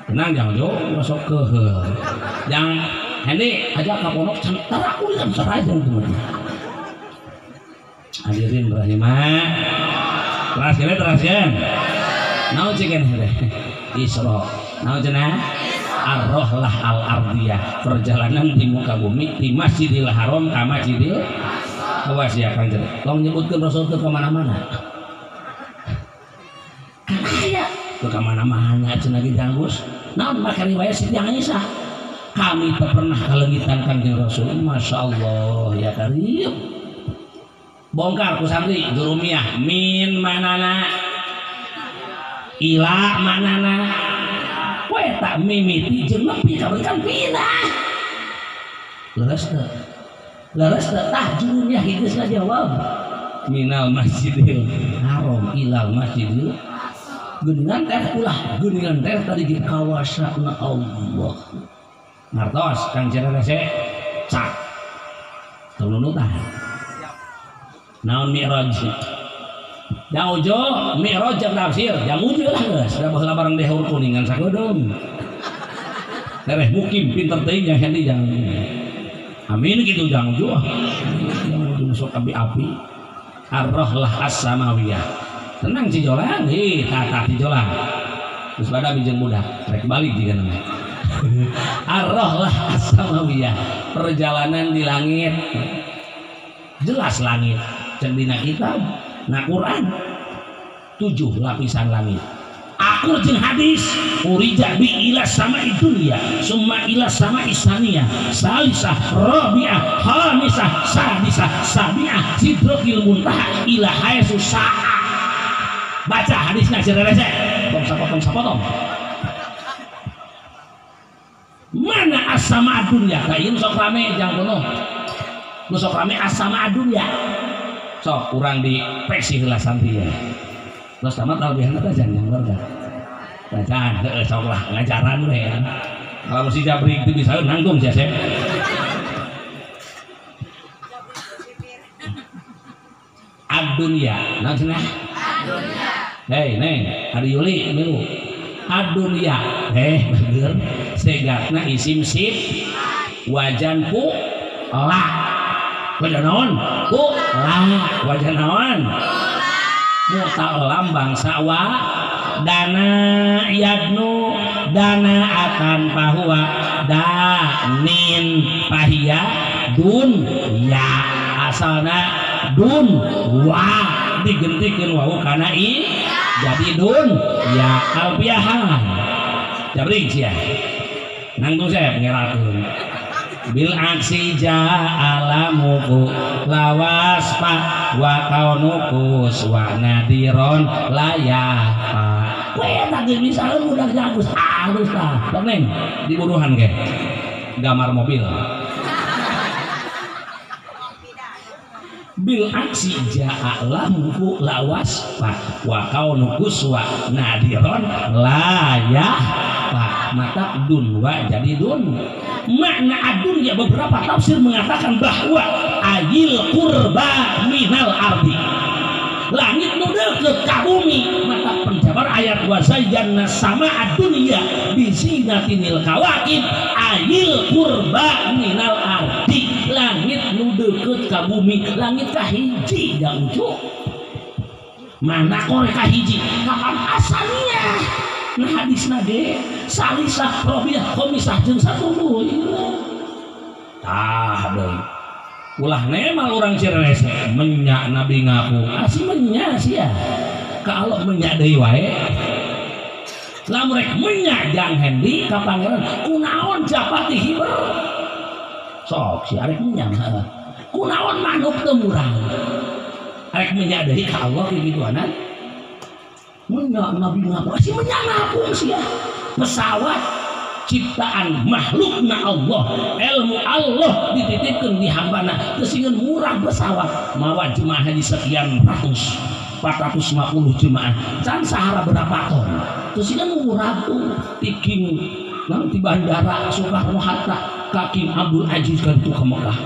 S1: Tenang jangan ujung masuk ke yang Hendy ajak ke pondok tara ulian saja teman. Hadirin rahimah. Teras teraskeun. Naon cikeun Isra. Naon cenah? Ar-Rohlah al-Ardiyah, perjalanan di muka bumi di Masjidil Haram ka Masjidil Awas ya kanjeng. Tong nyebutkeun Rasul teu ka mana-mana. Kan aya teu ka mana-mana cenah ge janggus. Naon make riwayat Siti Aisyah. Kami teu pernah kalengitan Kanjeng Rasul. Masya Allah ya karim. Bongkar ku santri jurumiyah min manana ila manana. Kowe tak mimiti jeung nepi ka kan pindah. Leres teu? Leres teu tah jurumiyah geus ngajawab. Minal Masjidil Haram ilal Masjidil geuningan teh ulah geuningan teh tadi di kawasana Allah. Ngartos Kang Cirarese cak. Teu nunutan. Naon Mi'raj? Jang ujo Mi'raj jeung tafsir, jang ujo lah geus, da baheula bareng dehur kuningan sakedeung. Tereh mukim pinter teuing jang Hendi jang. Amin kitu jang ujo. Jang ujo sok api-api. Ar-Rohlah as-Samawiyah. Tenang Cijolang, hi tata Cijolang. Terus pada bijeng budak, rek balik jiga namanya. Ar-Rohlah as-Samawiyah, perjalanan di langit. Jelas langit, cek dina kitab, na Quran 7 lapisan langit. Akur jeung hadis, urija bi ila sama'i dunya, summa ila sama'i saniyah, salisah, rabi'ah, khamisah, sadisah, sabi'ah, sidratil muntaha ila haitsu sa'a. Baca hadisnya cenah rese, tong sapotong sapotong. Mana as-sama'a dunya? Ka ieu sok rame jang kuno. Nu sok rame as-sama'a dunya. Sok urang di pesi heula santri ya. Terus tamat talbihana teh jangan warga. Bacaan heueuh sok lah ngajaran we. Kalau si Jabrik itu bisa nanggung sia Sep. Ad-dunya, naon cenah? Ad-dunya. Hei, Neng, Adi Yuli milu. Ad-dunya, heh bener. Segatna isim sip wajan ku la. Wajan naon? Ku la. Wajan naon? Muta'lam bangsa wa dana yadnu dana akan pahuwa danin pahia dun ya asalna dun wa digentikeun wau kana i jadi dun ya alpiahan jabrik sia nangtung saya ngerakeun bil aksi ja'alamuku lawas pa wa kaunukus wa nadiron layah pa kowe tak geus bisa budak jagus halus tah sok neng diburuhan ge gambar mobil bil aksi ja'alamuku lawas pa wa kaunukus wa nadiron layah pa mata dun wa jadi dun. Makna adun ya beberapa tafsir mengatakan bahwa ayil kurba minal ardi langit nu deukeut ka bumi mata penjabar ayat wa zayyana sama adunya bizinatinil kawakib ayil kurba minal ardi langit nu deukeut ka bumi langit kahiji jang ucu Mana koreka hiji kapan asalnya nah hadisna ge salisah robiah khomisah jeung satuluy tah deui ulah nemal urang Cirerese menyak nabi ngaku asih menyak sia ka Allah menyak deui wae lamun rek menyak jang Hendi ka pangeran kunaon japati hiber sok si arek menyak kunaon manuk teu murang arek menyak deui ka Allah kikituanan menyak nabi ngaku asih menyak ngaku sia pesawat ciptaan makhlukna Allah ilmu Allah dititipkeun di hambana teu murah pesawat mawa jemaah haji sekian ratus 450 jemaah can sahara berapa ton terus kan murah tuh tiking nanti bandara Soekarno Hatta ka King Abdul Aziz kan itu ke Mekah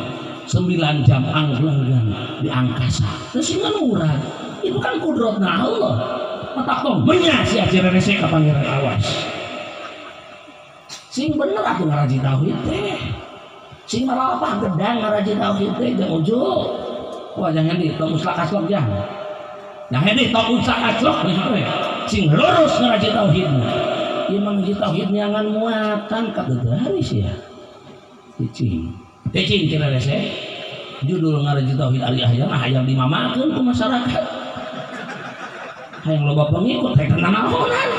S1: 9 jam angglenggan di angkasa terus kan murah itu kan kudrotna Allah matak tong menya sia Cirerese ka pangeran awas sing bener atuh ngaraji tauhid teh sing maralapah gedang ngaraji tauhid teh jeung ujug wah jangan di tong uslak aslok jang nah ini tong uslak aslok sing lurus ngaraji tauhid ieu mah ngaji tauhid nyangan muatan ka garis ya cicing cicing Cirerese judul ngaraji tauhid ari hayang hayang dimamakeun ku masyarakat hayang loba pengikut rek nanaonan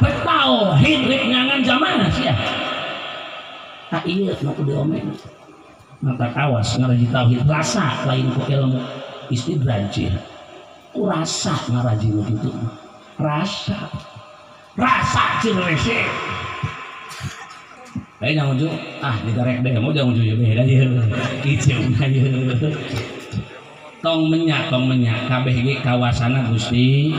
S1: rek tauhid rek nyangan jamaah sia tak ieu nu kudu diomen mata awas ngaraji tauhid rasa lain ku ilmu istidraj ku rasa ngaraji nu kitu rasa rasa Cirerese lain yang ujung ah digarek deh mau jangan ujung ya beda ieu kiceuna ieu tong menyak kabeh ge kawasana Gusti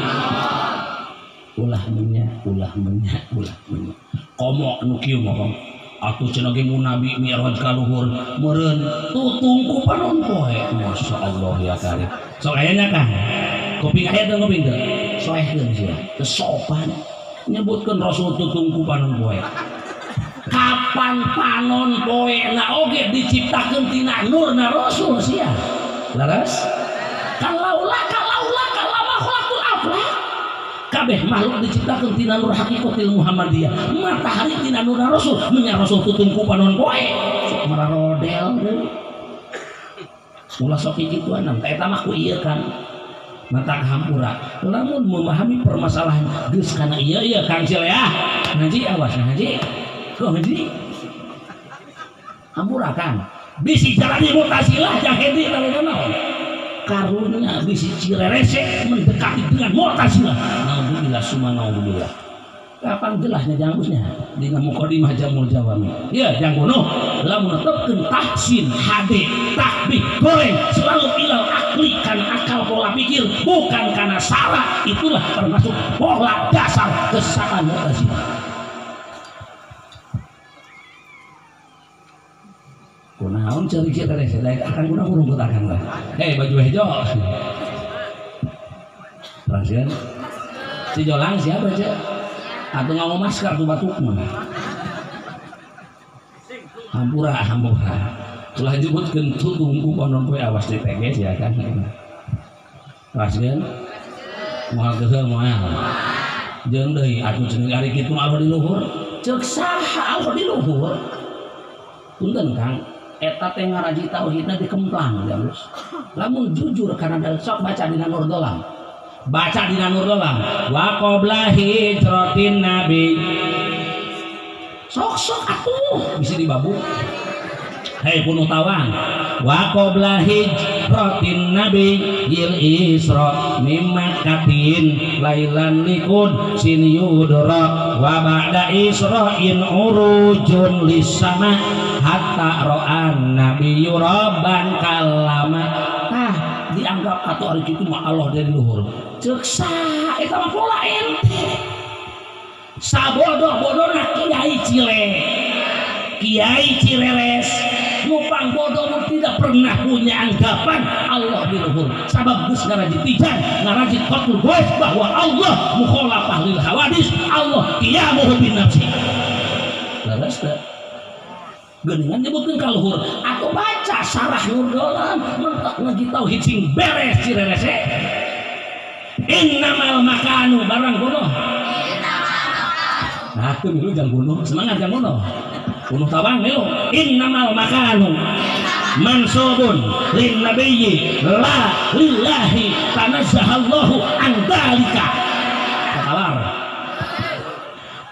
S1: ulah menyak ulah menyak ulah menyak komo nu kieu mah atuh cenah ge mun nabi mi'raj ka luhur meureun tutungku panon poe masyaallah ya karim sok aya nya kan kuping aya teu kuping teu soehkeun sia teu sopan nyebutkeun rasul tutungku panon poe kapan panon poe na oge diciptakeun tina nurna rasul sia leres kalaula kalaula kalama khalaqul aflak kabeh makhluk diciptakeun tina nur hakikatil Muhammadiyah matahari tina nur rasul menya rasul tutungku panon poe sok mararodel ulah sok kikituan eta mah ku ieu kan mata hampura lamun memahami permasalahan geus kana ieu ieu Kang Cil ya ngaji awas ngaji kok ngaji hampura Kang bisi jalani Mu'tazilah jang Hendi naon karunya bisi Cirerese mendekati dengan Mu'tazilah naudzubillah summa naudzubillah kapan jelasnya jangusnya dina mukadimah Jamul Jawami ya jang kono lamun netepkeun tahsin hade takbih goreng selalu ilal akli kana akal pola pikir bukan karena salah itulah termasuk pola dasar kesesatan Mu'tazilah kunaon ceurik Cirerese daek akan kuna kurung akan lah hei baju hejo Rasieun si Jolang siapa cek atau ngomong masker tuh batuk mah hampura hampura ulah nyebutkeun tutungku panon poe awas diteges ya kan Rasieun moal geuseuh moal jeung deui atuh cenah ari kitu Allah di luhur ceuk saha Allah di luhur punten Kang eta teh ngaraji tauhidna dikemplang geus lamun jujur kana sok baca dina Nur Dolam baca dina Nur Dolam wa qabla hijratin nabi sok-sok atuh bisa dibabu hei kuno tawang wa qabla hijratin nabi il isra mimakatin lailan likun sin yudra wa ba'da isra'in urujun lisama hatta ra'an nabi rabban kalama tah dianggap atau ari kitu mah Allah dari luhur ceuk saha eta mah pola ente sabodoh-bodohna kiai cile kiai Cireres nupang bodoh tidak pernah punya anggapan Allah di luhur sabab geus ngaraji tijan ngaraji qatul goes bahwa Allah mukhalafah lil hawadis Allah qiyamuhu bin nafsi leres teu geuningan nyebutkeun ka luhur atau baca sarah Nur Dolam mentok ngaji tauhid sing beres Cirerese Innamal makanu barang bunuh. Nah, tuh milu jang bunuh, semangat jang bunuh. Bunuh tabang milu. Innamal makanu mansubun lin nabiyyi la lillahi tanazzahallahu an dzalika. Kalar.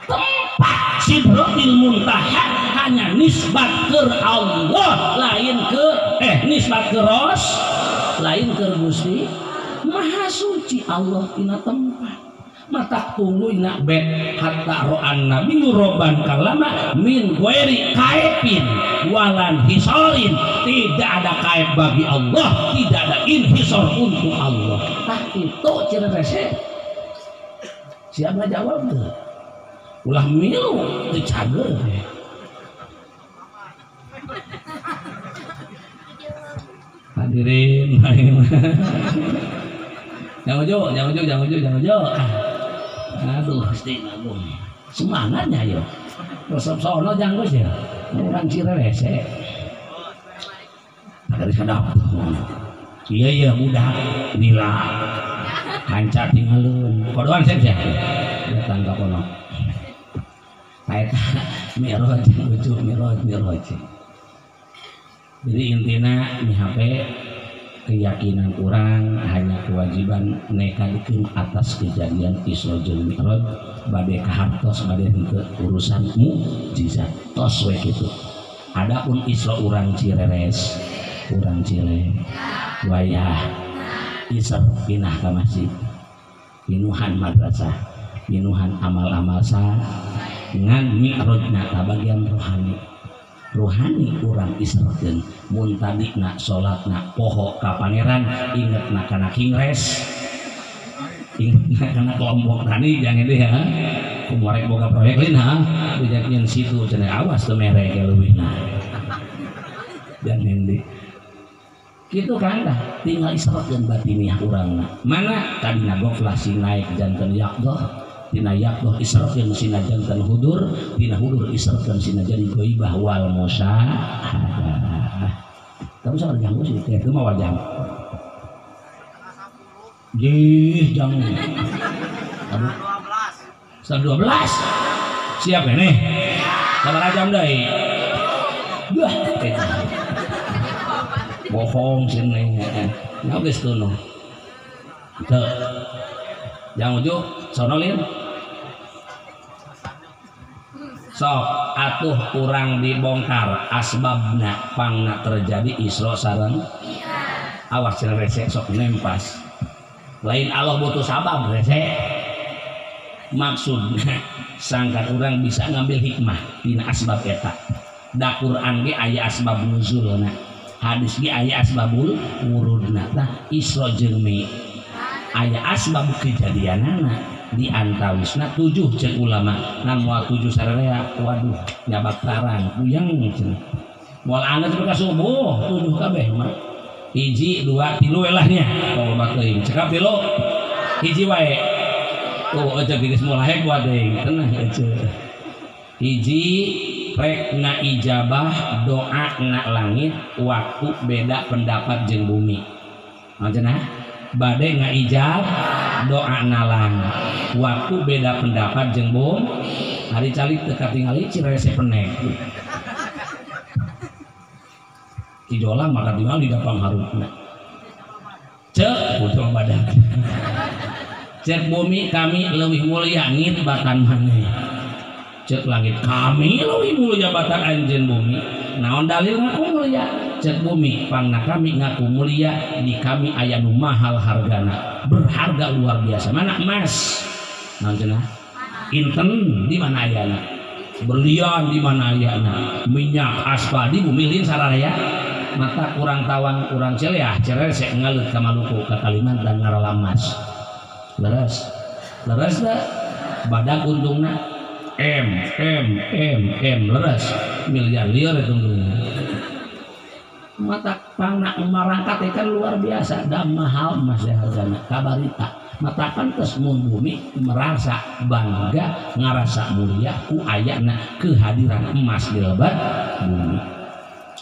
S1: Tempat Sidratil Muntaha hanya nisbat ke Allah, lain ke nisbat ke Ros, lain ke Gusti Maha Suci Allah tina tempat. Mata tunggu nak bet hatta ro'an nabi roban kalama min ghairi kaifin walan hisorin. Tidak ada kaif bagi Allah, tidak ada inhisor untuk Allah. Tah itu ciri rese. Siapa jawab tuh? Ulah milu dicager. Hadirin, jangan jauh, jangan jauh, jangan jauh, jangan jauh. Aduh, pasti nanggung. Semangatnya yo. Resep sono jangan ya. Orang Cirerese. Dari sadap. Iya iya budak nila. Kanca tinggalun. Kodoan sep ya. Datang ka kono. Eta miroj lucu miroj miroj. Jadi intina di HP keyakinan orang hanya kewajiban nekalikeun atas kejadian Isra jeung Mi'raj bade kahartos bade henteu urusan mukjizat tos we kitu. Adapun Isra urang Cireres, urang Cile wayah Isra pindah ka masjid, pinuhan madrasah, pinuhan amal-amal sa ngan Mi'rajna ka bagian rohani. Rohani urang israkeun mun tadina salatna poho ka pangeran ingetna kana kingres ingetna kana kelompok tani jangan deh ya kumorek boga proyek lain ha dijadian situ cenah awas teu mere ke leuwihna jangan deh kitu kan dah tinggal israkeun batiniah urangna mana tadina goflah sing naik janten yaqdah dina yaqdah israkeun sina janten hudur dina hudur israkeun sina jadi ghaibah wal musyahadah. Tapi sabar janggu sih teh mah wajah. Jih janggu. Aduh. 11:30. Siap nih. Sabar jam deui. Duh eta. Bohong sini. Nah geus tunuh. Teu. Jang ujuk sono lin. Sok atuh kurang dibongkar asbabna pangna terjadi Isra sareng awas cenah rese sok nempas. Lain Allah butuh sabab rese. Maksudna sangkan urang bisa ngambil hikmah dina asbab eta. Da Quran ge aya asbab nuzulna, hadis ge aya asbabul wurudna. Tah Isra jeung aya asbab kejadianana di antawisna 7 cek ulama ngan moal 7 sararea waduh nyabak tarang puyeng cenah moal anget ka subuh 7 kabeh mah 1 2 3 we lah nya loba teuing cekap 3 hiji wae tuh ece geus mulai buat deui tenang ece hiji rek na ijabah doa na langit waktu beda pendapat jeung bumi cenah bade ngaijab doa nalang waktu beda pendapat jeung bom hari calik teu katingali Cirese penek Cijolang maka tinggal di dapang harupna cek pucung badak cek bumi kami leuwih mulia ngit batan maneh cek langit kami leuwih mulia batan anjeun bumi naon dalil ngaku mulia cek bumi pangna kami ngaku mulia di kami aya nu mahal hargana berharga luar biasa mana emas naon cenah inten di mana ayana berlian di mana ayana minyak aspal di bumi lin sararea mata kurang tawang kurang celeah cerese ngalut ka Maluku ka Kalimantan ngaralamas leres leres da badak untungna M M M M leres miliar liar itu mata pangna marangkat kan luar biasa dan mahal emas hargana kabarita mata pantes mun bumi merasa bangga ngarasa mulia ku ayana kehadiran emas di lebat bumi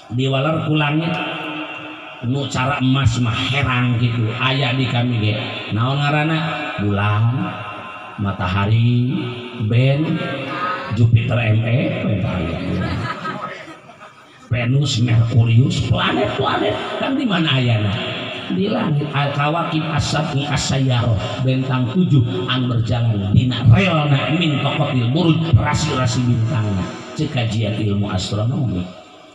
S1: diwalar ku langit Nu cara emas mah herang gitu aya di kami ge. Naon ngaranna? Bulan, matahari, ben, Jupiter ME, Venus, Merkurius, planet-planet kan di mana ayana? Di langit. Al-kawakib as-sab'i as-sayyarah, bentang 7 an berjalan dina relna min tokotil buruj, rasi-rasi bintangna. Cek kajian ilmu astronomi.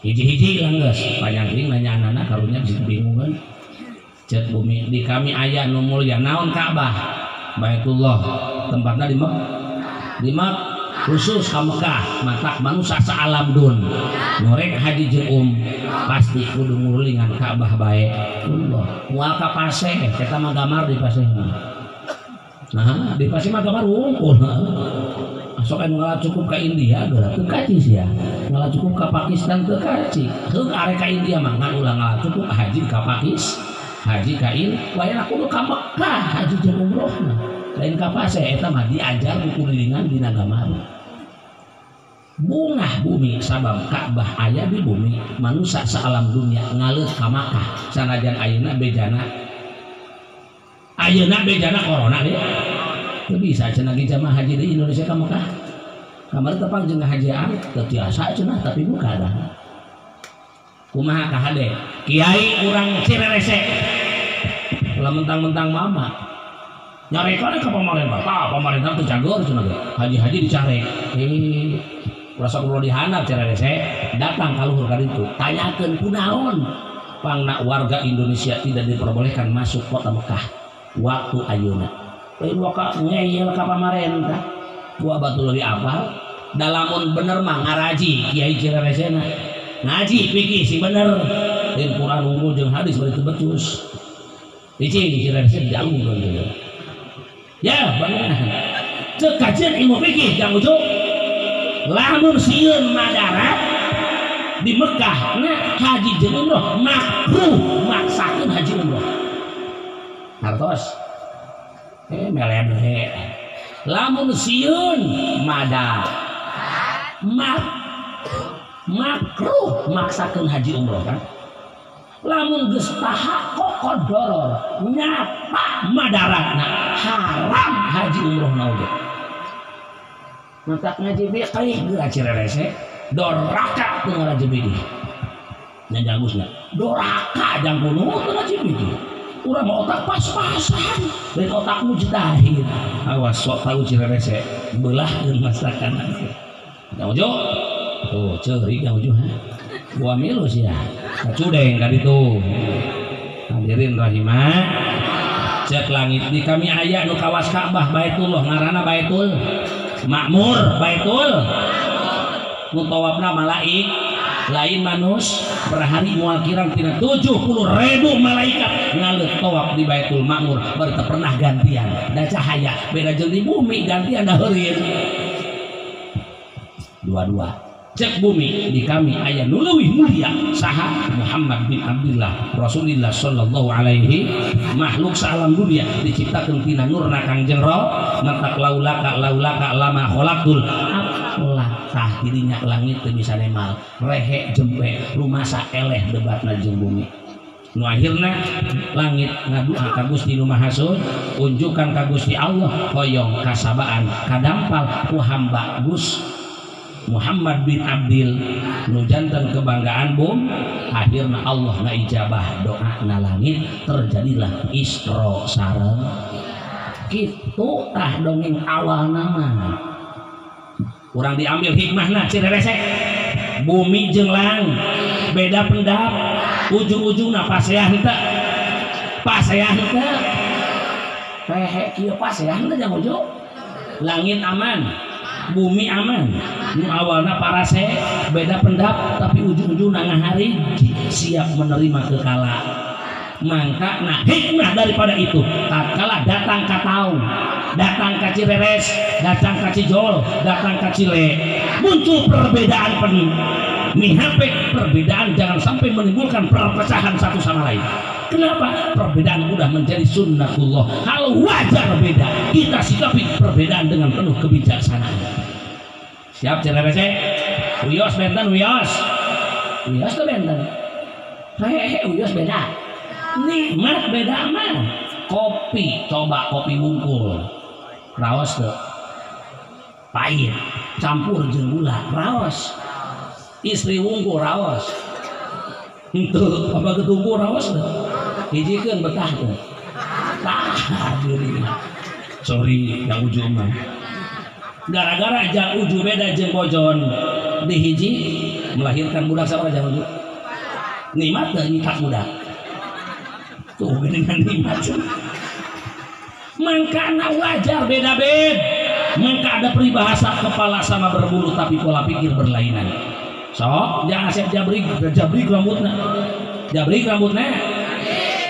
S1: Hiji-hiji lah geus, panjang teuing nanya anak-anak karunya bisa bingung kan. Cek bumi di kami aya nu mulya naon Ka'bah? Baitullah, tempatna di Mekah. Di Mekah khusus ka Mekah, matak manusia saalam dun. Norek haji jeung pasti kudu ngurulingan Ka'bah bae. Allah, moal ka Paseh, eta mah gamar di Paseh mah. Nah, di Paseh mah gamar wungkul. Sok anu ngalah cukup ka India geura teu kaci sia. Ngalah cukup ka Pakistan teu kaci. Heuh arek ka India mah ngan ulah ngalah cukup haji ka Pakis, haji ka India, wayahna kudu ka Mekah haji jeung umrohna. Lain ka Paseh eta mah diajar ku kulilingan dina gamar. Bungah bumi sabab Ka'bah aya di bumi, manusia saalam dunia ngaleuh ka Makkah sanajan ayeuna bejana. Ayeuna bejana corona deui. Teu bisa cenah ge jamaah haji di Indonesia ka Mekah. Kamari tepang jeung hajian teu tiasa cenah tapi buka dah. Kumaha ka hade? Kiai urang Cirerese. Ulah mentang-mentang mama. Nyarekan ka pamarentah. Tah pamarentah teu cageur cenah ge. Haji-haji dicarek. Rasa kudu dihandap Cirerese datang ka luhur ka ditu. Tanyakeun kunaon pangna warga Indonesia tidak diperbolehkan masuk kota Mekah waktu ayeuna. Lain waka ngeyel ka pamarentah. Gua batul leuwih apal. Da lamun bener mah ngaraji Kiai Cireresena. Ngaji fikih sing bener. Lain Quran unggul jeung hadis bari teu becus. Cicing Cirerese dialungkeun teh. Ya, bener. Cek kajian ilmu fikih jang ujung. Lamun sieun madarat di Mekah na haji jeung umroh makruh maksakeun haji umroh. Hartos. Meledre. Lamun sieun mada makruh maksakeun haji umroh kan. Lamun geus tahaqqaq doror nyata madaratna haram haji umroh na oge. Matak ngaji fiqih geura Cirerese doraka teu ngaji fikih. Nya jagusna doraka jang kuno teu ngaji fikih. Urang mah otak pas-pasan, lain otak mujtahid. Awas sok tahu Cirerese beulahkeun masakan. Jang Ujo. Tuh ceurik Jang Ujo ha. Buah milu sia. Kacudeng ka ditu. Hadirin rahimah. Cek langit di kami aya nu kawas Ka'bah Baitullah ngaranna Baitul Makmur, Baitul nu tawafna malaik lain manus per hari moal kirang tina 70.000 malaikat ngaleut tawaf di Baitul Makmur bari teu pernah gantian da cahaya beda jeung di bumi gantian da heureun dua-dua. Cek bumi di kami aya nu leuwih mulia saha Muhammad bin Abdullah Rasulullah sallallahu alaihi makhluk saalam dunia diciptakeun tina nurna Kangjeng matak laulaka laulaka lama khalaqtul aflah tah dirinya langit teu bisa nemal rehe jempe rumasa eleh debatna jeung bumi nu akhirna langit ngadua ka Gusti Nu Maha unjukan ka Gusti Allah hoyong kasabaan kadampal ku hamba Gus Muhammad bin Abdil nu janten kebanggaan bum akhirna Allah ngaijabah doa na langit terjadilah Isra sareng kitu tah dongeng awalna mah urang diambil hikmahna Cirerese bumi jeung lang beda pendap ujung-ujungna paseah henteu paseah henteu rehe kieu paseah henteu jang ujung langit aman bumi aman nu awalna parase beda pendap tapi ujung-ujungna ngahari siap menerima kekalahan mangka nah hikmah daripada itu tatkala datang ka Taung datang ka Cireres datang ka Cijol datang ka Cile muncul perbedaan penuh mihape perbedaan jangan sampai menimbulkan perpecahan satu sama lain. Kenapa? Perbedaan udah menjadi sunnatullah. Kalau wajar beda, kita sikapi perbedaan dengan penuh kebijaksanaan. Siap Cirerese? Wios benten wios. Wios tuh benten. Hehehe uyos beda. Nikmat beda mah. Kopi coba kopi wungkul. Raos teu? Pahit. Campur jeung gula, raos. Istri wungkul raos. Henteu, apa ketunggu raos teu? Hijikeun betah teu? Tah diri. Sorry yang ujung mah. Gara-gara jang uju beda jeung bojon dihiji melahirkan budak sabaraha jang uju? Nikmat teu nyitak budak. Tuh geuningan nikmat. Mangkana wajar beda-beda. Maka ada peribahasa kepala sama berbulu tapi pola pikir berlainan. Sok, jangan asep jabrik, jabrik rambutna. Jabrik rambutna.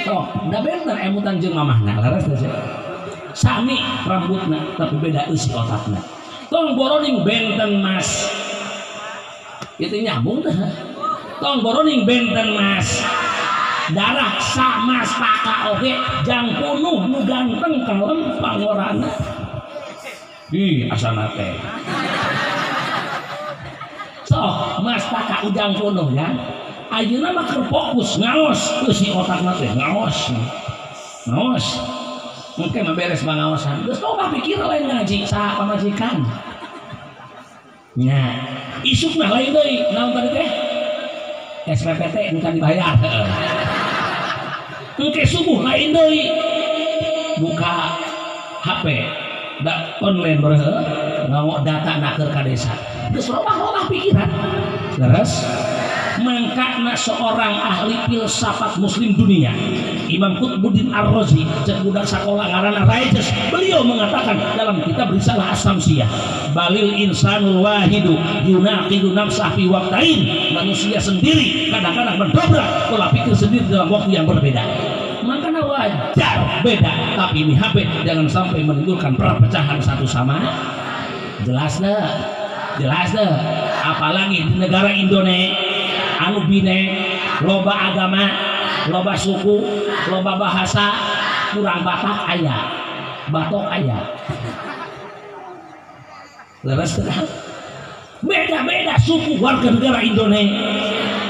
S1: Sok, da benten emutan jeung mamahna, laras teh. Sami rambutna tapi beda eusi otakna. Tong boroning benten mas. Itu nyambung teh. Tong boroning benten mas. Darah sama paka oge jang punuh nu ganteng kalem pangorana. Ih, asana teh. Sok, mas paka ujang punuh ya. Ayeuna mah keur fokus ngaos eusi otakna teh, ngaos. Ngaos. Engke mah beres pangaosan. Geus loba pikir lain ngaji saha pamajikan. Nya, isukna lain deui, naon tadi teh? SPPT bukan dibayar. Engke subuh lain deui. Buka HP da online berhe nganggo data naker ka desa. Geus robah-robah pikiran. Leres? Mangkana seorang ahli filsafat muslim dunia, Imam Qutbuddin Ar-Razi, cek budak sakola ngaranna Raijes, beliau mengatakan dalam kitab Risalah As-Samsiyah, balil insanul wahidu yunaqidu nafsah fi waqtain. Manusia sendiri kadang-kadang mendobrak pola pikir sendiri dalam waktu yang berbeda. Makanya wajar beda, tapi ini HP jangan sampai menimbulkan perpecahan satu sama. Jelas deh, jelas deh. Apalagi di negara Indonesia anu bine loba agama, loba suku, loba bahasa, kurang Batak aya, Batok aya. Leres teh. Beda-beda suku warga negara Indonesia,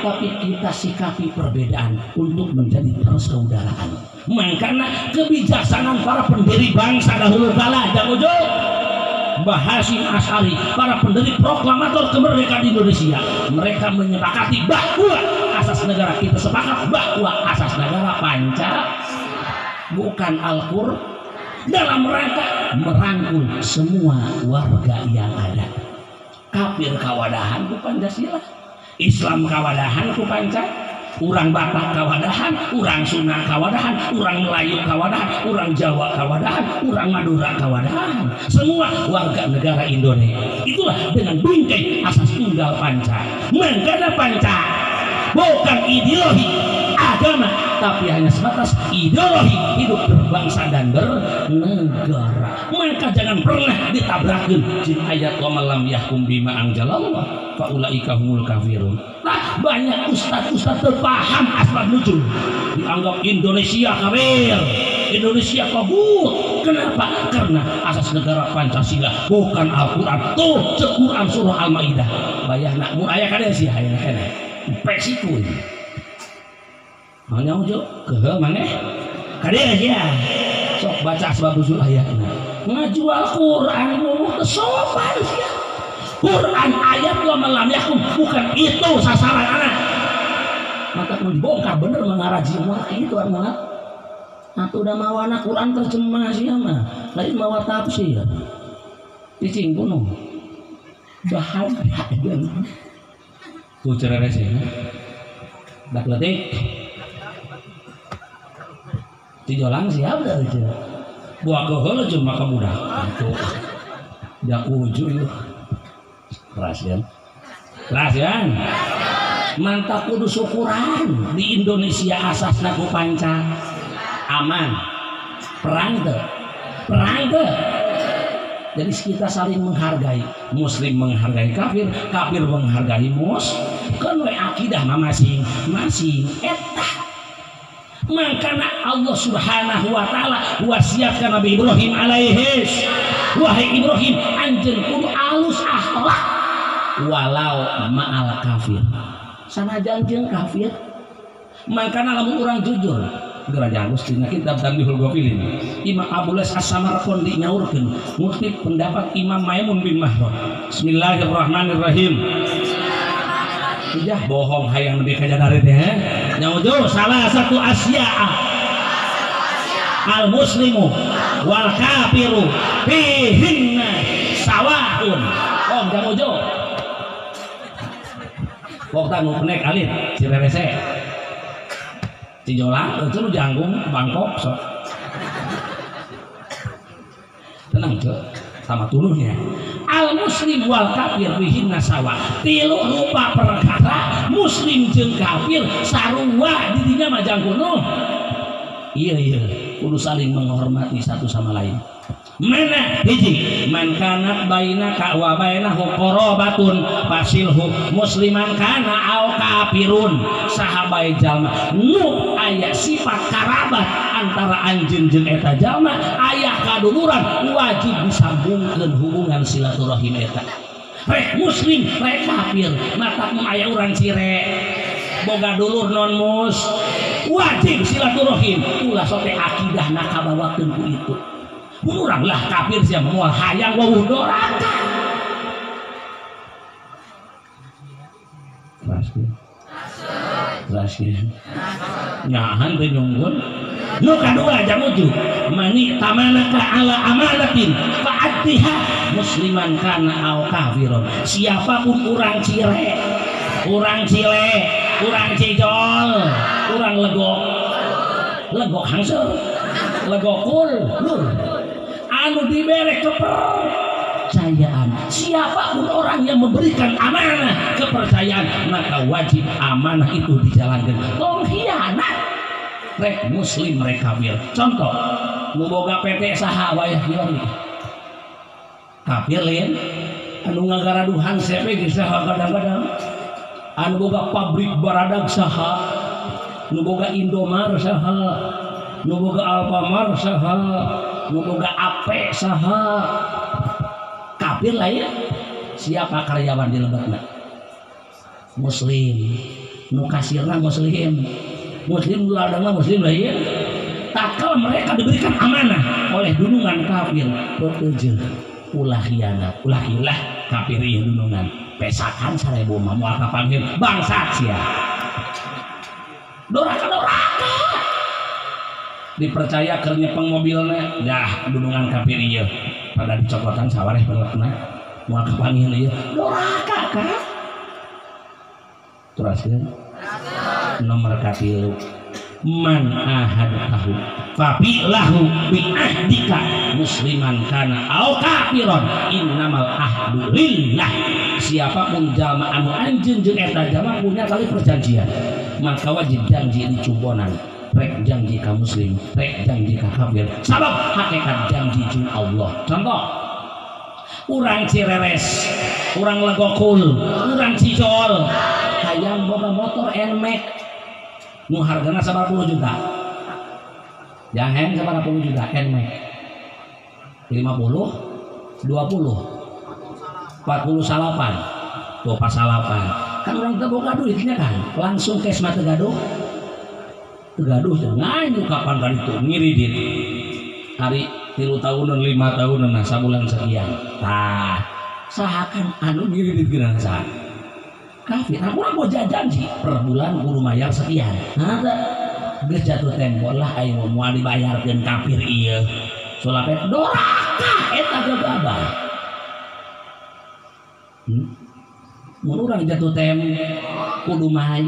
S1: tapi kita sikapi perbedaan untuk menjadi persaudaraan. Makanya kebijaksanaan para pendiri bangsa dahulu kala, Jang Ujo, Mbah Hasyim Asy'ari, para pendiri proklamator kemerdekaan Indonesia, mereka menyepakati bahwa asas negara kita sepakat bahwa asas negara Panca bukan Al-Qur'an, dalam rangka merangkul semua warga yang ada. Kafir kawadahan ku Pancasila, Islam kawadahan ku Panca, urang Batak kawadahan, urang Sunda kawadahan, urang Melayu kawadahan, urang Jawa kawadahan, urang Madura kawadahan. Semua warga negara Indonesia. Itulah dengan bingkai asas tunggal Panca. Mengkana Panca bukan ideologi agama, tapi hanya sebatas ideologi hidup berbangsa dan bernegara. Maka jangan pernah ditabrakin jin ayat wa malam yahkum bima anzalallah faulaika humul kafirun. Nah, banyak ustaz-ustaz terpaham asbab nuzul, dianggap Indonesia kafir, Indonesia kabur. Kenapa? Karena asas negara Pancasila bukan Al-Qur'an. Tuh cek Quran surah Al-Maidah. Bayahna mun aya kade sih aya keneh. Pesikuy. Mana ujuk kehe maneh? Kade sia. Sok baca asbab nuzul ayatna. Ngajual Quran ngomong teu sopan sia. Quran ayat wa malam yakum bukan itu sasaran anak. Maka mun dibongkar bener mangaraji mah kitu anak. Atuh udah mawana Quran terjemah sia mah, lain mawa tafsir. Cicing bunuh. Bahaya jeung. Tuh cereres ya. Dak letik. Tijolang siap dah aja. Buah keheula jeung maka budak. Tuh. Jak uju ieu. Keras ya. Keras ya. Mantap kudu syukuran di Indonesia asasna ku Panca. Aman. Perang teu. Perang teu. Jadi kita saling menghargai, muslim menghargai kafir, kafir menghargai mus. Kan we akidah mah masing-masing eta. Makanya Allah Subhanahu wa taala wasiatkan Nabi Ibrahim alaihis, wahai Ibrahim, anjeun kudu alus akhlak walau ma'al kafir. Sanajan jeung kafir. Makana lamun urang jujur geura jagus dina kitab Tanbihul Ghafilin Imam Abu Lais As-Samarqandi nyaurkeun ngutip pendapat Imam Maimun bin Mahran. Bismillahirrahmanirrahim. Ijah bohong hayang lebih kajadari teh nyaujo salah satu asya'a al muslimu wal kafiru fihinna sawaun. Oh jang ojo pokta nu penek alit cirerese Cijolang itu nu janggung Bangkok sok tenang cek sama tunuhnya al muslim wal kafir fihinna sawa tilu rupa perkara muslim jeung kafir sarua didinya mah jangkunuh. Iya iya kudu saling menghormati satu sama lain. Mana hiji man kanat bainaka wa bainahu qarabatun fasilhu musliman kana au kafirun. Saha bae jalma nu aya sifat karabat antara anjeun jeung eta jalma aya kaduluran wajib disambungkeun hubungan silaturahim eta. Rek muslim rek kafir matak mun aya urang cire boga dulur non mus wajib silaturahim ulah sote akidahna kabawakeun ku itu. Urang lah kafir sia moal hayang wawuh doraka. Raskeun. Nyahan teh nyunggun. Nu kadua jang ujug mani tamanaka ala amanatin fa'addiha musliman kana au kafiron. Siapapun urang cire, urang cile, urang cijol, urang legok, legok hangseur, legokul, lur. Anu diberi kepercayaan. Siapapun orang yang memberikan amanah kepercayaan maka wajib amanah itu dijalankan. Tong khianat rek muslim rek kafir. Contoh nu boga PT saha wayah kieu kafir lain anu ngagaraduhan sepe geus saha kadang-kadang anu boga pabrik baradag saha nu boga Indomar saha nu boga Alfamart saha nu boga AP saha kafir lah ya. Siapa karyawan di lebetna muslim nu kasirna muslim muslim nu ladangna muslim lah ya. Tatkala mereka diberikan amanah oleh dunungan kafir pepeje ulah khianat ulah hilah kafir ieu dunungan pesakan 1000 mah moal kapanggil bangsat sia doraka doraka dipercaya keur nyepeng mobilna dah dunungan kafir ieu pada dicokotan sawareh pelekna moal kapanggil ieu doraka ka teraskeun nomor katilu man ahadtahu fabilahu bi ahdika musliman kana au kafiron innamal ahdu lillah. Siapapun jalma anu anjeun jeung eta jalma punya kali perjanjian maka wajib janji dicumponan rek janji ka muslim rek janji ka kafir sabab hakikat janji jeung Allah. Contoh urang Cireres urang Legokul urang Cijol hayang boga motor Nmax nu hargana 90 juta jangan 90 juta Nmax 50 20 48 tuh pasalapan kan orang teu boga duitnya kan langsung cash mah teu gaduh teu gaduh nganyu kapan kan itu ngiridit hari 3 tahunan 5 tahunan nah sabulan sekian tah saha kan anu ngiridit geuna saha kafir. Aku orang mau janji per bulan kudu mayar sekian. Nah, geus jatuh tempo lah ayo moal dibayarkeun kafir ieu. Solapet doraka eta gagabah. Mun urang jatuh tempo kudu may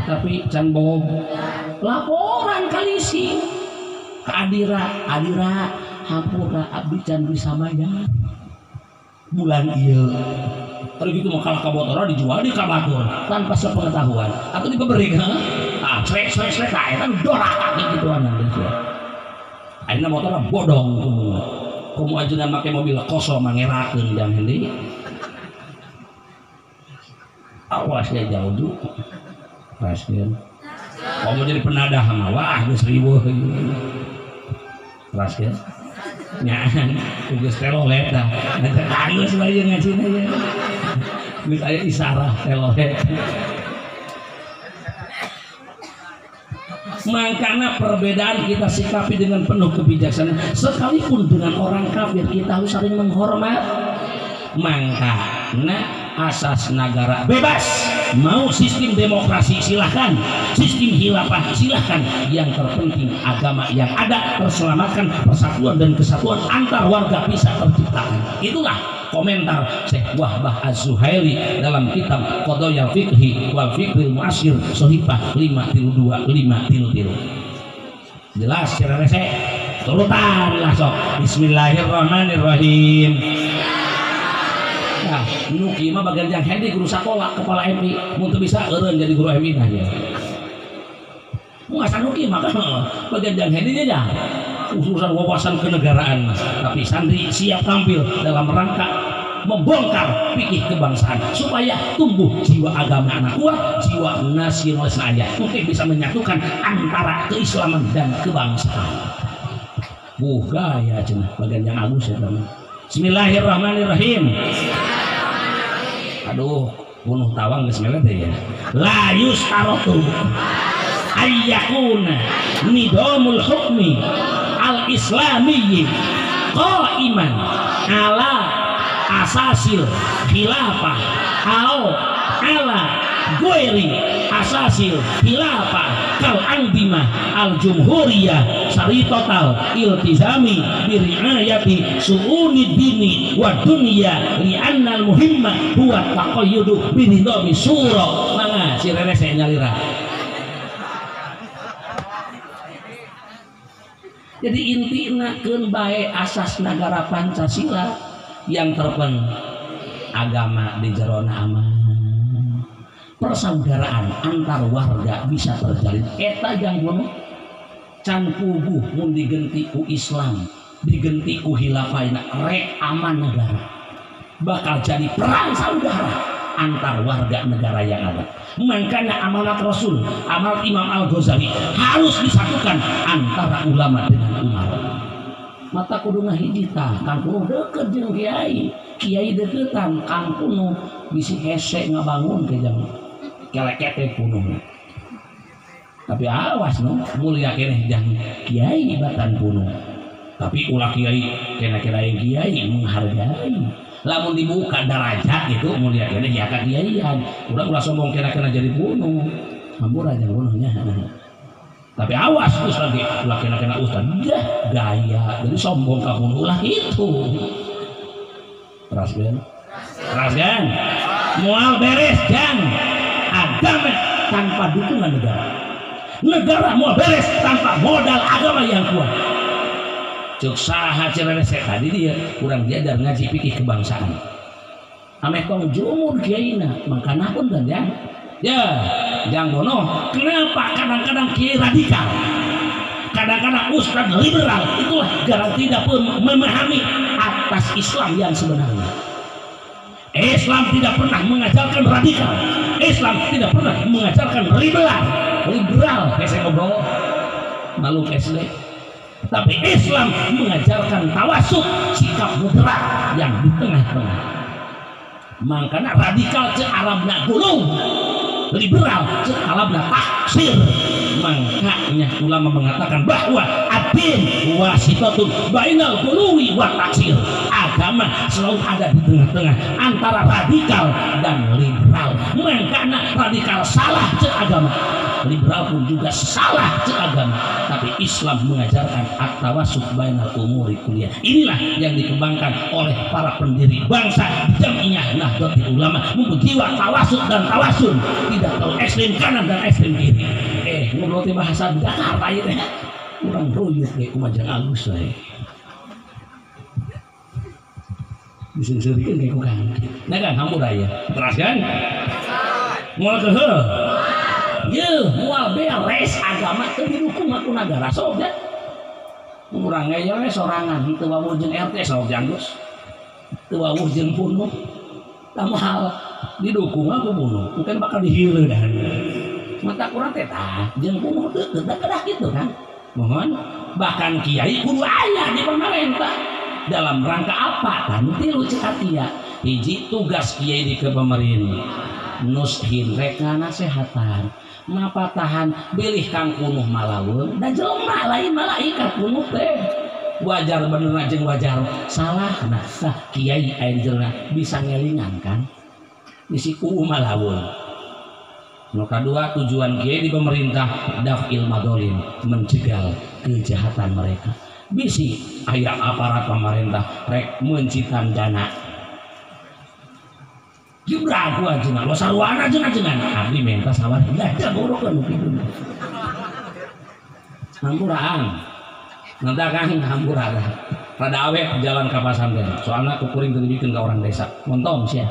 S1: tapi can bohong. Laporan kalisi ka Adira, Adira hampura abdi can bisa mayar bulan ieu. Kalau gitu mau kalah kabotora dijual di kabatur tanpa sepengetahuan atau diberi ah srek srek srek nah eta doraka gitu anak geus. Ayeuna motorna bodong kumu. Kumu ajengan make mobil kosong mangerakeun jang hendi. Awas ya jauh du. Raskeun. Kamu jadi penadah mah wah geus riweuh. Raskeun. Nyaan geus telolet dah. Geus bae ngajina ye. Geus aya isarah telolet. Makanya perbedaan kita sikapi dengan penuh kebijaksanaan. Sekalipun dengan orang kafir kita harus saling menghormat. Makanya asas negara bebas, mau sistem demokrasi silahkan, sistem khilafah silahkan, yang terpenting agama yang ada terselamatkan, persatuan dan kesatuan antar warga bisa terciptakan. Itulah komentar Syekh Wahbah Az-Zuhaili dalam kitab Qadaya Fiqhi wal Fiqhil Mu'asir Sohifah 532 533. Jelas cara resek turutan lah sok. Bismillahirrahmanirrahim. Nah, nu kieu mah bagian yang hendi guru sekolah kepala MI, mun teu bisa eureun jadi guru MI nah ya. Mun asa nu kieu mah bagian yang hendi nya urusan wawasan kenegaraan, tapi santri siap tampil dalam rangka membongkar fikih kebangsaan supaya tumbuh jiwa agama anak kuat, jiwa nasionalis aja, mungkin bisa menyatukan antara keislaman dan kebangsaan. Gaya cenah bagian yang agus ya teman. Bismillahirrahmanirrahim. Aduh, bunuh tawang geus melet ya. La yustaratu ayyakuna nidamul hukmi al-islamiyyi qa'iman ala asasil khilafah au ala ghairi asasil khilafah kal andimah al jumhuriyah sari total iltizami biriayati su'uni dini wa dunya li annal muhimma huwa taqayyudu bi nidami sura. Mangga si rere saya nyalira. Jadi intina keun bae asas negara Pancasila yang terpen agama di jerona aman, persaudaraan antar warga bisa terjalin. Eta jang bono can puguh mun digenti ku Islam, digenti ku khilafah, rek aman negara bakal jadi perang saudara antar warga negara yang ada. Makanya amanat Rasul, amanat Imam Al-Ghazali harus disatukan antara ulama dengan umar. Mata kudu ngahiji tah, kang kuno deket jeung kiai, kiai deketan kang kuno bisi hese ngabangun ke jang kelekete kuno. Tapi awas no, mulia keneh jang kiai batan kuno. Tapi ulah kiai kena-kena kiai menghargai. Lamun dibuka derajat gitu mulia keneh ya ka kiaian. Ulah ulah sombong kena-kena jadi kuno. Hampura jang kunonya. Tapi awas ustaz lagi ulah kena-kena ustaz dah gaya jadi sombong ka kuno ulah itu. Teraskeun. Teraskeun. Moal beres jang agama tanpa dukungan negara. Negara moal beres tanpa modal agama yang kuat. Cuk saha cenah tadi dia kurang diajar ngaji fikih kebangsaan. Ameh tong jumur kiaina makana pun kan ya. Ya, jang bono, kenapa kadang-kadang kiai radikal? Kadang-kadang ustaz liberal, itulah gara tidak memahami atas Islam yang sebenarnya. Islam tidak pernah mengajarkan radikal. Islam tidak pernah mengajarkan liberal. Liberal, kayak saya ngobrol, malu SD. Tapi Islam mengajarkan tawasud, sikap moderat yang di tengah-tengah. Makanya radikal ce Arabna gulung, liberal ce Arabna taksir. Makanya ulama mengatakan bahwa ad-din wasitatun bainal guluwi wa taksir. Agama selalu ada di tengah-tengah antara radikal dan liberal. Makanya radikal salah ce agama, liberal pun juga salah ce agama. Tapi Islam mengajarkan at-tawassut bainal umuri kuliah. Inilah yang dikembangkan oleh para pendiri bangsa Jamiah Nahdlatul Ulama, mempunyai jiwa tawasud dan tawasul, tidak tahu ekstrem kanan dan ekstrem kiri. Ngobrol teh bahasa Jakarta ieu teh urang ruyuk ge kumaha alus we. Diseungseurikeun ge ku kang. Nah kan hampura ya. Teraskan? Moal keuheuh. Yeuh, moal beres agama teu didukung ku nagara sok ya. Urang ngeyel we sorangan teu wawuh jeung RT sok janggus. Teu wawuh jeung punuh. Tamal didukung aku bunuh, mungkin bakal dihileudan. Mata kurang teh tah jeung bunuh deukeut da kedah kitu kan. Mohon bahkan kiai kudu aya di pemerintah. Dalam rangka apa? Tah tilu cek atia. Hiji tugas kiai di ke pemerintah. Nushin rek ngasehatan, Mapatahan bilih kang kunuh malaweung da jelema lain malaikat kunuh teh. Wajar bener jeung wajar salah. Nah kiai aya di jerona bisa ngelingan kan bisi kuuh malaweung. Nu kadua tujuan kiai di pemerintah daf'il madzalim, menjegal kejahatan mereka. Bisi aya aparat pemerintah rek mencitan dana. Jibra ku ajengan, lo sarwana ajengan abdi minta sawar da borokeun nu kitu. Hampuraan. Nanti kan hampura dah. Rada awet jalan ka pasantren. Soalna kukuring teu dibikeun ka orang desa. Montong sia.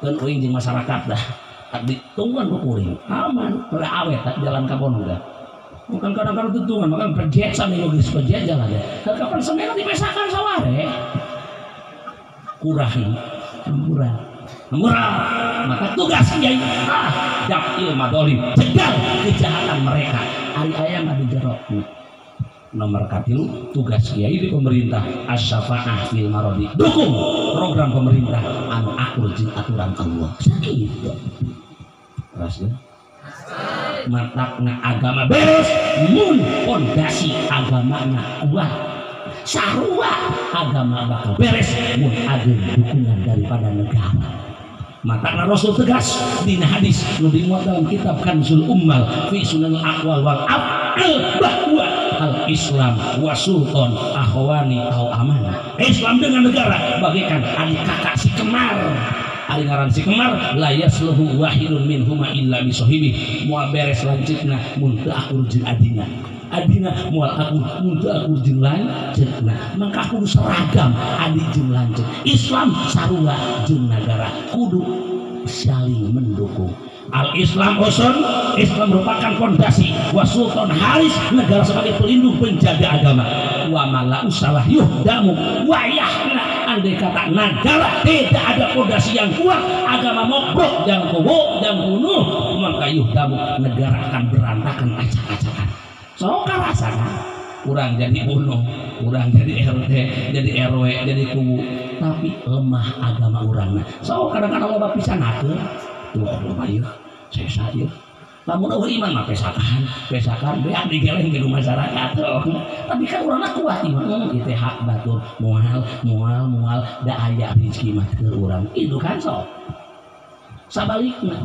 S1: Keun uing jeung masyarakat dah. Abdi tungguan kukuring. Aman, rada awet jalan ka kono dah. Bukan kadang-kadang tutungan, makan pejet sambil geus pejet jalan deh. Kapan semen dipesakan saware? Kurang, hampura. Hampura. Maka tugas kiai daf'il madzalim, cegah kejahatan mereka. Ari aya mah di jero. Nomor katilu tugas kiai di pemerintah asy-syafa'ah fil maradi, dukung program pemerintah anu akur jeung aturan Allah. Sakitu. Rasnya matakna agama beres mun pondasi agamana kuat, sarua agama bakal beres mun ageung dukungan daripada negara. Matakna Rasul tegas dina hadis nu dimuat dalam kitab Kanzul Ummal fi Sunanul Aqwal wal Af'al bahwa al Islam wa sultan akhwani au amanah. Islam dengan negara bagaikan adik kakak si kemar. Ari ngaran si kemar la yasluhu wahidun minhuma illa bi sahibi. Moal beres lanceukna mun teu akur jeung adina. Adina moal akur mun teu akur jeung lanceukna. Maka kudu seragam adi jeung lanceuk. Islam sarua jeung nagara kudu saling mendukung. Al Islam usul, Islam merupakan fondasi wa sultan haris, negara sebagai pelindung penjaga agama. Wa mala usalah yuhdamu wa yahna. Andai kata negara tidak ada fondasi yang kuat, agama mogok dan kobok dan bunuh, maka yuhdamu, negara akan berantakan acak-acakan. So karasakan kurang jadi bunuh, kurang jadi RT, jadi RW, jadi kubu, tapi lemah agama urangna. So kadang-kadang loba pisan hatur. Tuh loba ieu, sesa ieu. Lamun eueuh iman mah pesakan, pesakan beak digeleng ke masyarakat. Tapi kan urangna kuat iman, ieu teh hak batur, moal moal moal da aya rezeki mah keur urang. Itu kan so. Sabalikna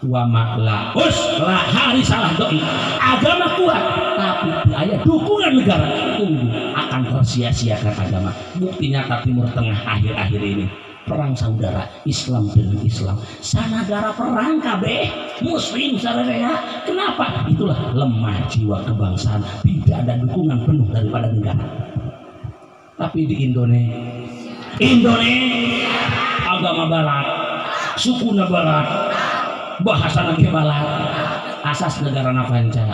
S1: wa ma la us la hari salah doi. Agama kuat tapi teu aya dukungan negara, tunggu akan tersia-siakan agama. Bukti nyata Timur Tengah akhir-akhir ini. Perang saudara Islam dengan Islam, sanagara perang kabeh muslim sararea. Kenapa? Itulah lemah jiwa kebangsaan, tidak ada dukungan penuh daripada negara. Tapi di Indonesia, Indonesia agama barat, suku barat, bahasa negara barat, asas negara panca.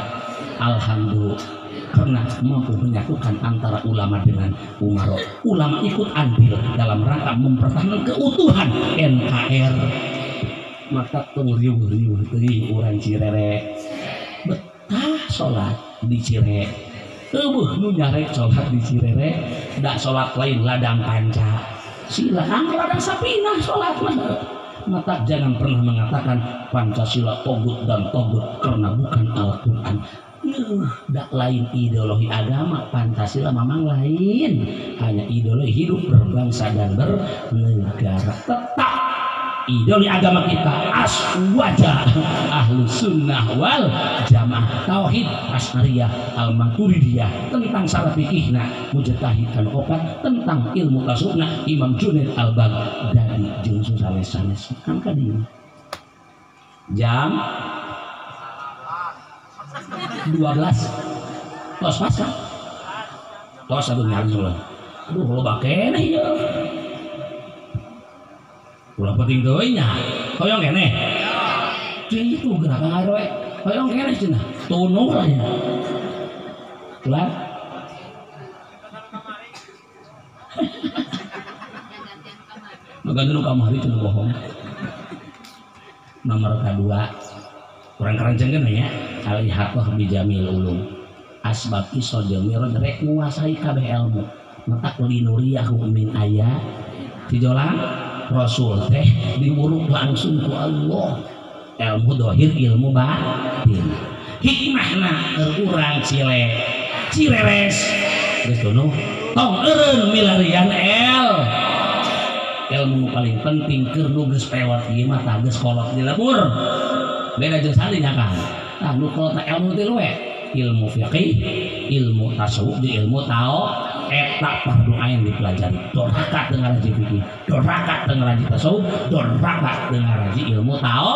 S1: Alhamdulillah karena mampu menyatukan antara ulama dengan umaro. Ulama ikut andil dalam rangka mempertahankan keutuhan NKR. Maka tong riuh-riuh teuing urang Cirere. Betah salat di Cirere. Eueuh nu nyarek salat di Cirere, da salat lain ladang panca. Silakan ladang sapinah salat mah. Maka jangan pernah mengatakan Pancasila togut dan togut karena bukan Al-Qur'an. Dak lain ideologi agama, Pancasila memang lain, hanya ideologi hidup berbangsa dan bernegara. Tetap ideologi agama kita aswaja ahlu sunnah wal jamaah, tauhid asnariyah al maturidiyah, tentang syarat fikihna mujtahid kan opat, tentang ilmu tasawufna Imam Junaid al Baghdadi jeung sanes-sanes kan ka dieu jam 12 tos pas kan tos aduh nyari ulah aduh loba keneh ieu ulah penting teuing nya hoyong keneh kitu geura ka RW hoyong keneh cenah tunung lah nya ulah magan nu kamari cenah bohong. Nomor kedua kurang kerancengan ya alihatoh bijamil ulum asbab iso jeung mi'raj rek nguasai kabeh ilmu matak linuriyahu min aya dijolang Rasul teh diwuruk langsung ku Allah. Ilmu dohir ilmu batin. Hikmahna keur urang cile cireres geus tunuh tong eureun milarian ilmu paling penting keur nu geus pewot ieu mah tah geus kolot di lebur. Beda jeung salinya kan. Tah nu kolotna ilmu teh we. Ilmu fiqih, ilmu tasawuf, jeung ilmu tao eta fardu ain dipelajari. Doraka teu ngaraji fikih, doraka teu ngaraji tasawuf, doraka teu ngaraji ilmu tao.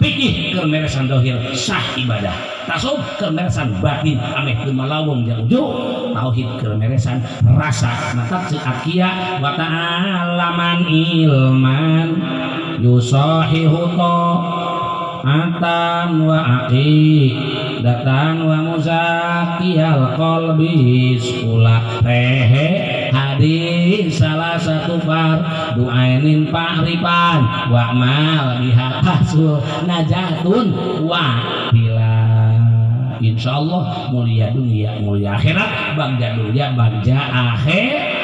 S1: Fikih keur meresan dohir sah ibadah, tasawuf keur meresan batin ameh teu malawung jeung ujug, tauhid keur meresan rasa. Mantap ceuk akia wa ta'alaman ilman yusahihu ta'atan wa aqidatan wa muzakiyal qalbi sekolah rehe hadis salah satu fardu ainin pa'rifan wa mal biha tasul najatun wa bila. Insyaallah mulia dunia mulia akhirat, bagja dunia bagja akhir.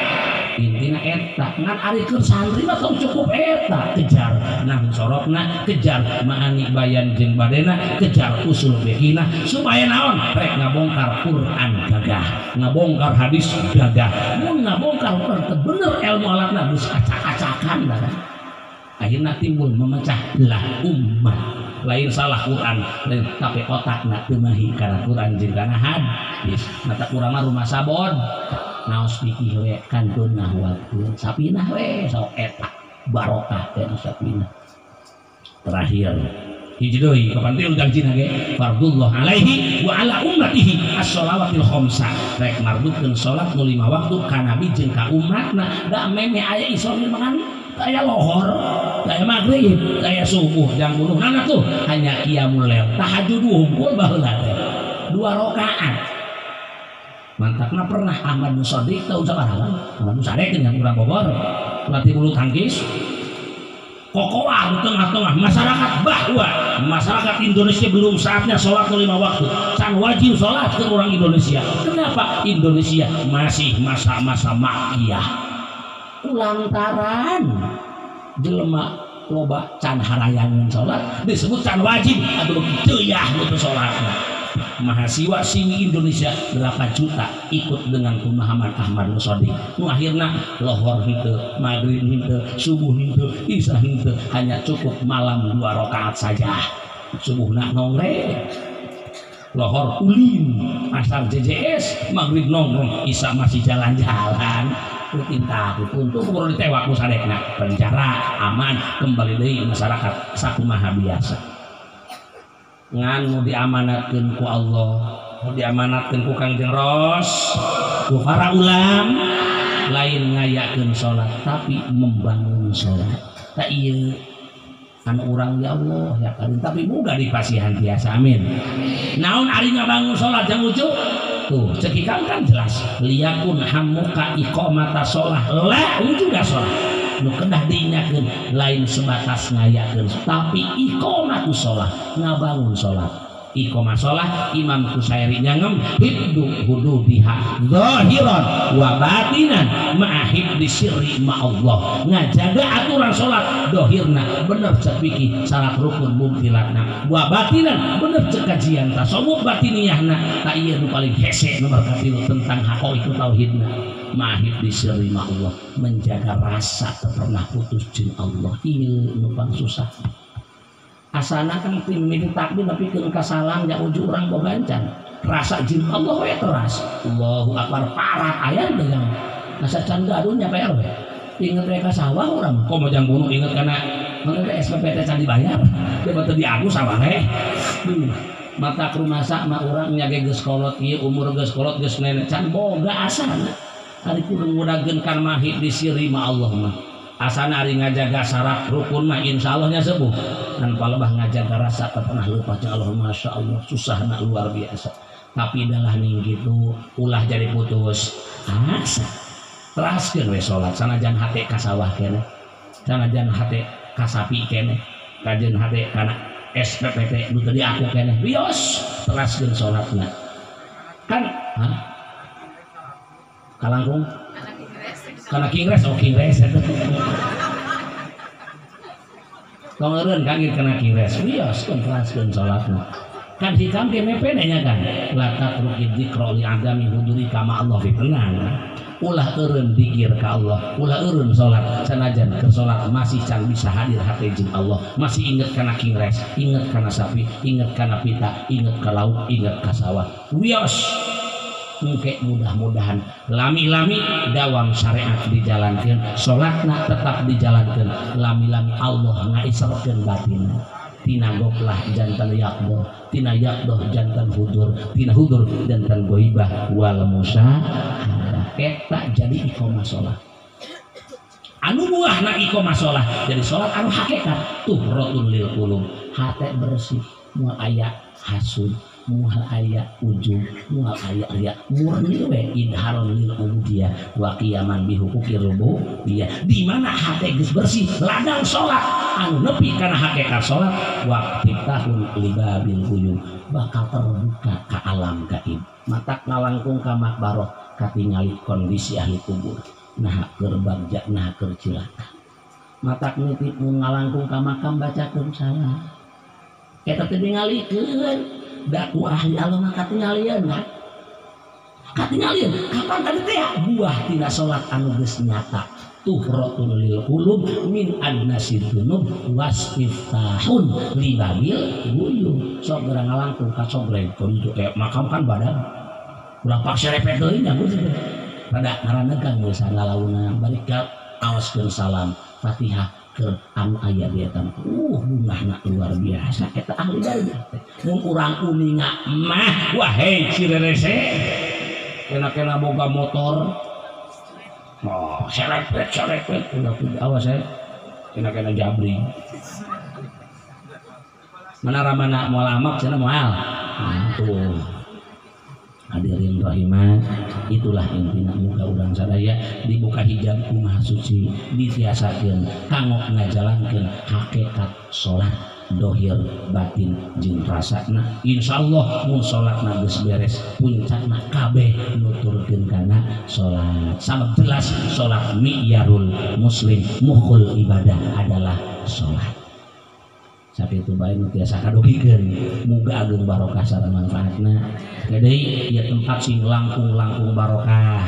S1: Intina eta ngan ari keur santri mah tong cukup eta, kejar nang sorokna, kejar maani bayan jeung badena, kejar usul fikihna supaya naon rek ngabongkar Quran gagah, ngabongkar hadis gagah. Mun ngabongkar Quran teu bener ilmu alatna geus acak-acakan kan. Akhirna timbul memecah belah umat. Lain salah Quran, lain tapi otakna teu mahi kana Quran jeung kana hadis. Mata urang mah rumah sabon. Naos fikih we kantun ngahwatkeun sapinah we sok eta barokah teh sapinah. Terakhir hiji deui kapan teh ujang Cina ge fardullah alaihi wa ala ummatihi as-shalawatil khamsa. Rek mardutkeun salat nu 5 waktu ka nabi jeung ka umatna da meme aya isor makan aya lohor, aya maghrib, aya subuh jang bunuh. Nah tuh hanya qiyamul lail, tahajud humpul baheula teh 2 rakaat. Mantakna pernah Ahmad Musaddiq tahu sabaraha? Ahmad Musaddiq yang urang Bogor, pelatih bulu tangkis. Kokoah di tengah-tengah masyarakat bahwa masyarakat Indonesia belum saatnya sholat 5 waktu. Can wajib sholat ke orang Indonesia. Kenapa? Indonesia masih masa-masa makiyah. Kulantaran jelema loba can harayangan sholat disebut can wajib atau begitu ya untuk sholatna. Mahasiswa siwi Indonesia berapa juta ikut dengan pemahaman Ahmad Musaddiq. Nu akhirna lohor henteu, maghrib henteu, subuh henteu, isya henteu, hanya cukup malam 2 rakaat saja. Subuhna nongre, lohor ulin, asar JJS, maghrib nongkrong, isya masih jalan-jalan. Rutin takut untuk keburu ditewak ku sadekna, penjara aman kembali deui masyarakat sakumaha biasa. Ngan mau diamanatkeun ku Allah, mau diamanatkeun ku Kangjeng Ros, ku para ulama, lain ngayakeun salat tapi membangun salat. Tak ieu anu urang ya Allah ya karim tapi boga dipasihan biasa amin. Naon ari ngabangun salat jang lucu? Tuh cek hikam kan jelas liyakun hammuka iqamata shalah la wujuda shalah. Nu kedah diingatkeun lain sebatas ngayakeun tapi iqamatu shalah ngabangun salat. Iqamah shalah Imam Kusairi nyangem hibdu hududiha zahiran wa batinan ma'a hibdi sirri ma'allah. Ngajaga aturan salat dohirna bener cek fikih syarat rukun mubtilatna wa batinan bener cek kajian tasawuf batiniyahna. Tak ieu nu paling hese nomor katilu tentang haqaiqut tauhidna. Mahib diseri Allah menjaga rasa tak pernah putus jeung Allah. Ieu nu pang susah. Asana kan mimiti takbir tapi keun kasalang ja uju urang bogancan. Rasa jeung Allah we teras. Allahu akbar parah aya dengan asa can gaduh nya PR we. Inget we ka sawah urang komo jang bunuh inget kana mun teh SPPT can dibayar. Teu teu diaku sawah we. Mata rumasa mah urang nya ge geus kolot ieu umur geus kolot geus nenek can boga asana. Ari kudu ngudageun kan mahib disiri ma Allah mah. Asana ari ngajaga syarat rukun mah insyaallah nya sepuh. Dan palebah ngajaga rasa tak pernah lupa jeung Allah masyaallah susahna luar biasa. Tapi dalah ning kitu ulah jadi putus asa. Teraskeun we salat sanajan hate ka sawah keneh. Sanajan hate ka sapi keneh. Kajeun hate kana SPPT nu teu diaku keneh. Wios teraskeun salatna. Kan hah? Kalangkung karena Kingres, oh Kingres. Tong eureun kangir kana kires wios keraskeun salatna. Kan hikam ge mepene nya kan. La tatruki dzikra li adami huduri kama Allah fi tenang. Ulah eureun dikir ka Allah, ulah eureun salat sanajan keur salat masih can bisa hadir hate jeung Allah, masih inget kana kingres, inget kana sapi, inget kana pita, inget ka laut, inget ka sawah. Wios engke mudah-mudahan lami-lami dawam syariat dijalankeun, salatna tetap dijalankeun, lami-lami Allah ngaiserkeun batinna. Tina goplah jantan yaqdoh, tina yaqdoh jantan hudur, tina hudur jantan goibah wal musyahadah. Eta jadi iqamah sholat. Anu buahna iqamah sholat jadi sholat anu hakikat tuhrotun lil qulub, hate bersih, moal aya hasud, moal aya ujub, moal aya riya, murni we idharun lil ubudiyah wa qiyaman bi huquqir rububiyah. Di mana hate geus bersih ladang sholat anu nepi kana hakikat sholat wa tiftahun libabil ghuyub bakal terbuka ka alam gaib. Matak ngalangkung ka makbaroh katingali kondisi ahli kubur, nah keur bagja nah keur cilaka. Matak nitip mun ngalangkung ka makam bacakeun salam eta teh ningalikeun da ku ahli Allah mah katingalieun kan katingalieun kapan tadi teh buah tina salat anu geus nyata tuhrotun lil qulub min adnasid dzunub wastiftahun libabil ghuyub. Sok geura ngalangkung ka sobreng kudu makam kan badan ulah paksa repet deui nya geus rada ngaranegang geus lalauna balik ka aoskeun salam Fatihah keur anu aya di eta bungahna luar biasa eta ahli barzah teh. Mun urang uninga mah wahai cirerese kena-kena boga motor oh serepet serepet udah awas ya kena-kena jabri mana ramana moal amak cenah moal. Nah, tuh hadirin rahimah, itulah intina muga urang sadaya dibuka hijab ku Maha Suci ditiasakeun kanggo ngajalankeun hakikat salat dohir batin jeung rasana. Insyaallah mun salatna geus beres puncakna kabeh nuturkeun kana salat. Sabab jelas salat mi'yarul muslim mukhul ibadah adalah salat. Sakitu bae nu tiasa kadugikeun muga ageung barokah sareng manfaatna. Deui ieu tempat sing langkung-langkung barokah,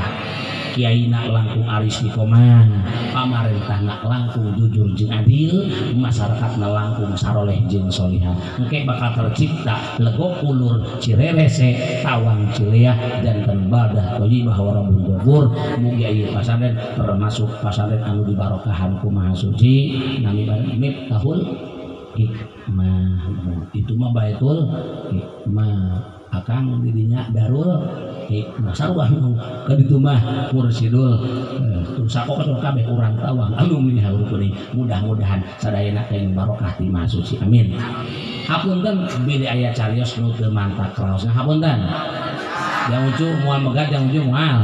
S1: kiaina langkung istiqomah, pamarentahna langkung jujur jeung adil, masyarakatna langkung saroleh jeung solihah. Engke bakal tercipta legok ulur Cirerese tawang Cileah janten baldah thayyibah wa rabbul ghafur. Mugi ieu pasantren termasuk pasantren anu dibarokahan ku Maha Suci nami Miftahul Hikmah. Itu mah Baitul Hikmah, akang didinya Darul Hikmah sarua ka ditu mah mursidul sakok kabeh urang tawang alumni haur kuning. Mudah-mudahan sadayana kenging barokah ti Maha Suci, amin. Hapunten bilih aya carios nu teu mantak raosna, hapunten. Yang ujung moal megat, yang ujung moal.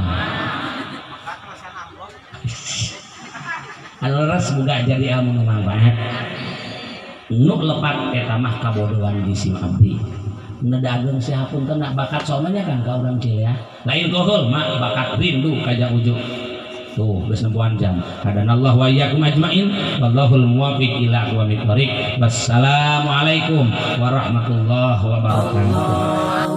S1: Anu leres muga jadi ilmu nu manfaat. Nu lepat eta mah kabodohan di sim abdi. Nedageung si hapunten nak bakat somanya kan ka urang Cileah. Lain kohol mah bakat rindu ka jang ujung. Tuh geus nempuan jam. Hadanallahu wa iyyakum ajmain wallahul muwaffiq ila aqwamit thoriq. Wassalamualaikum warahmatullahi wabarakatuh.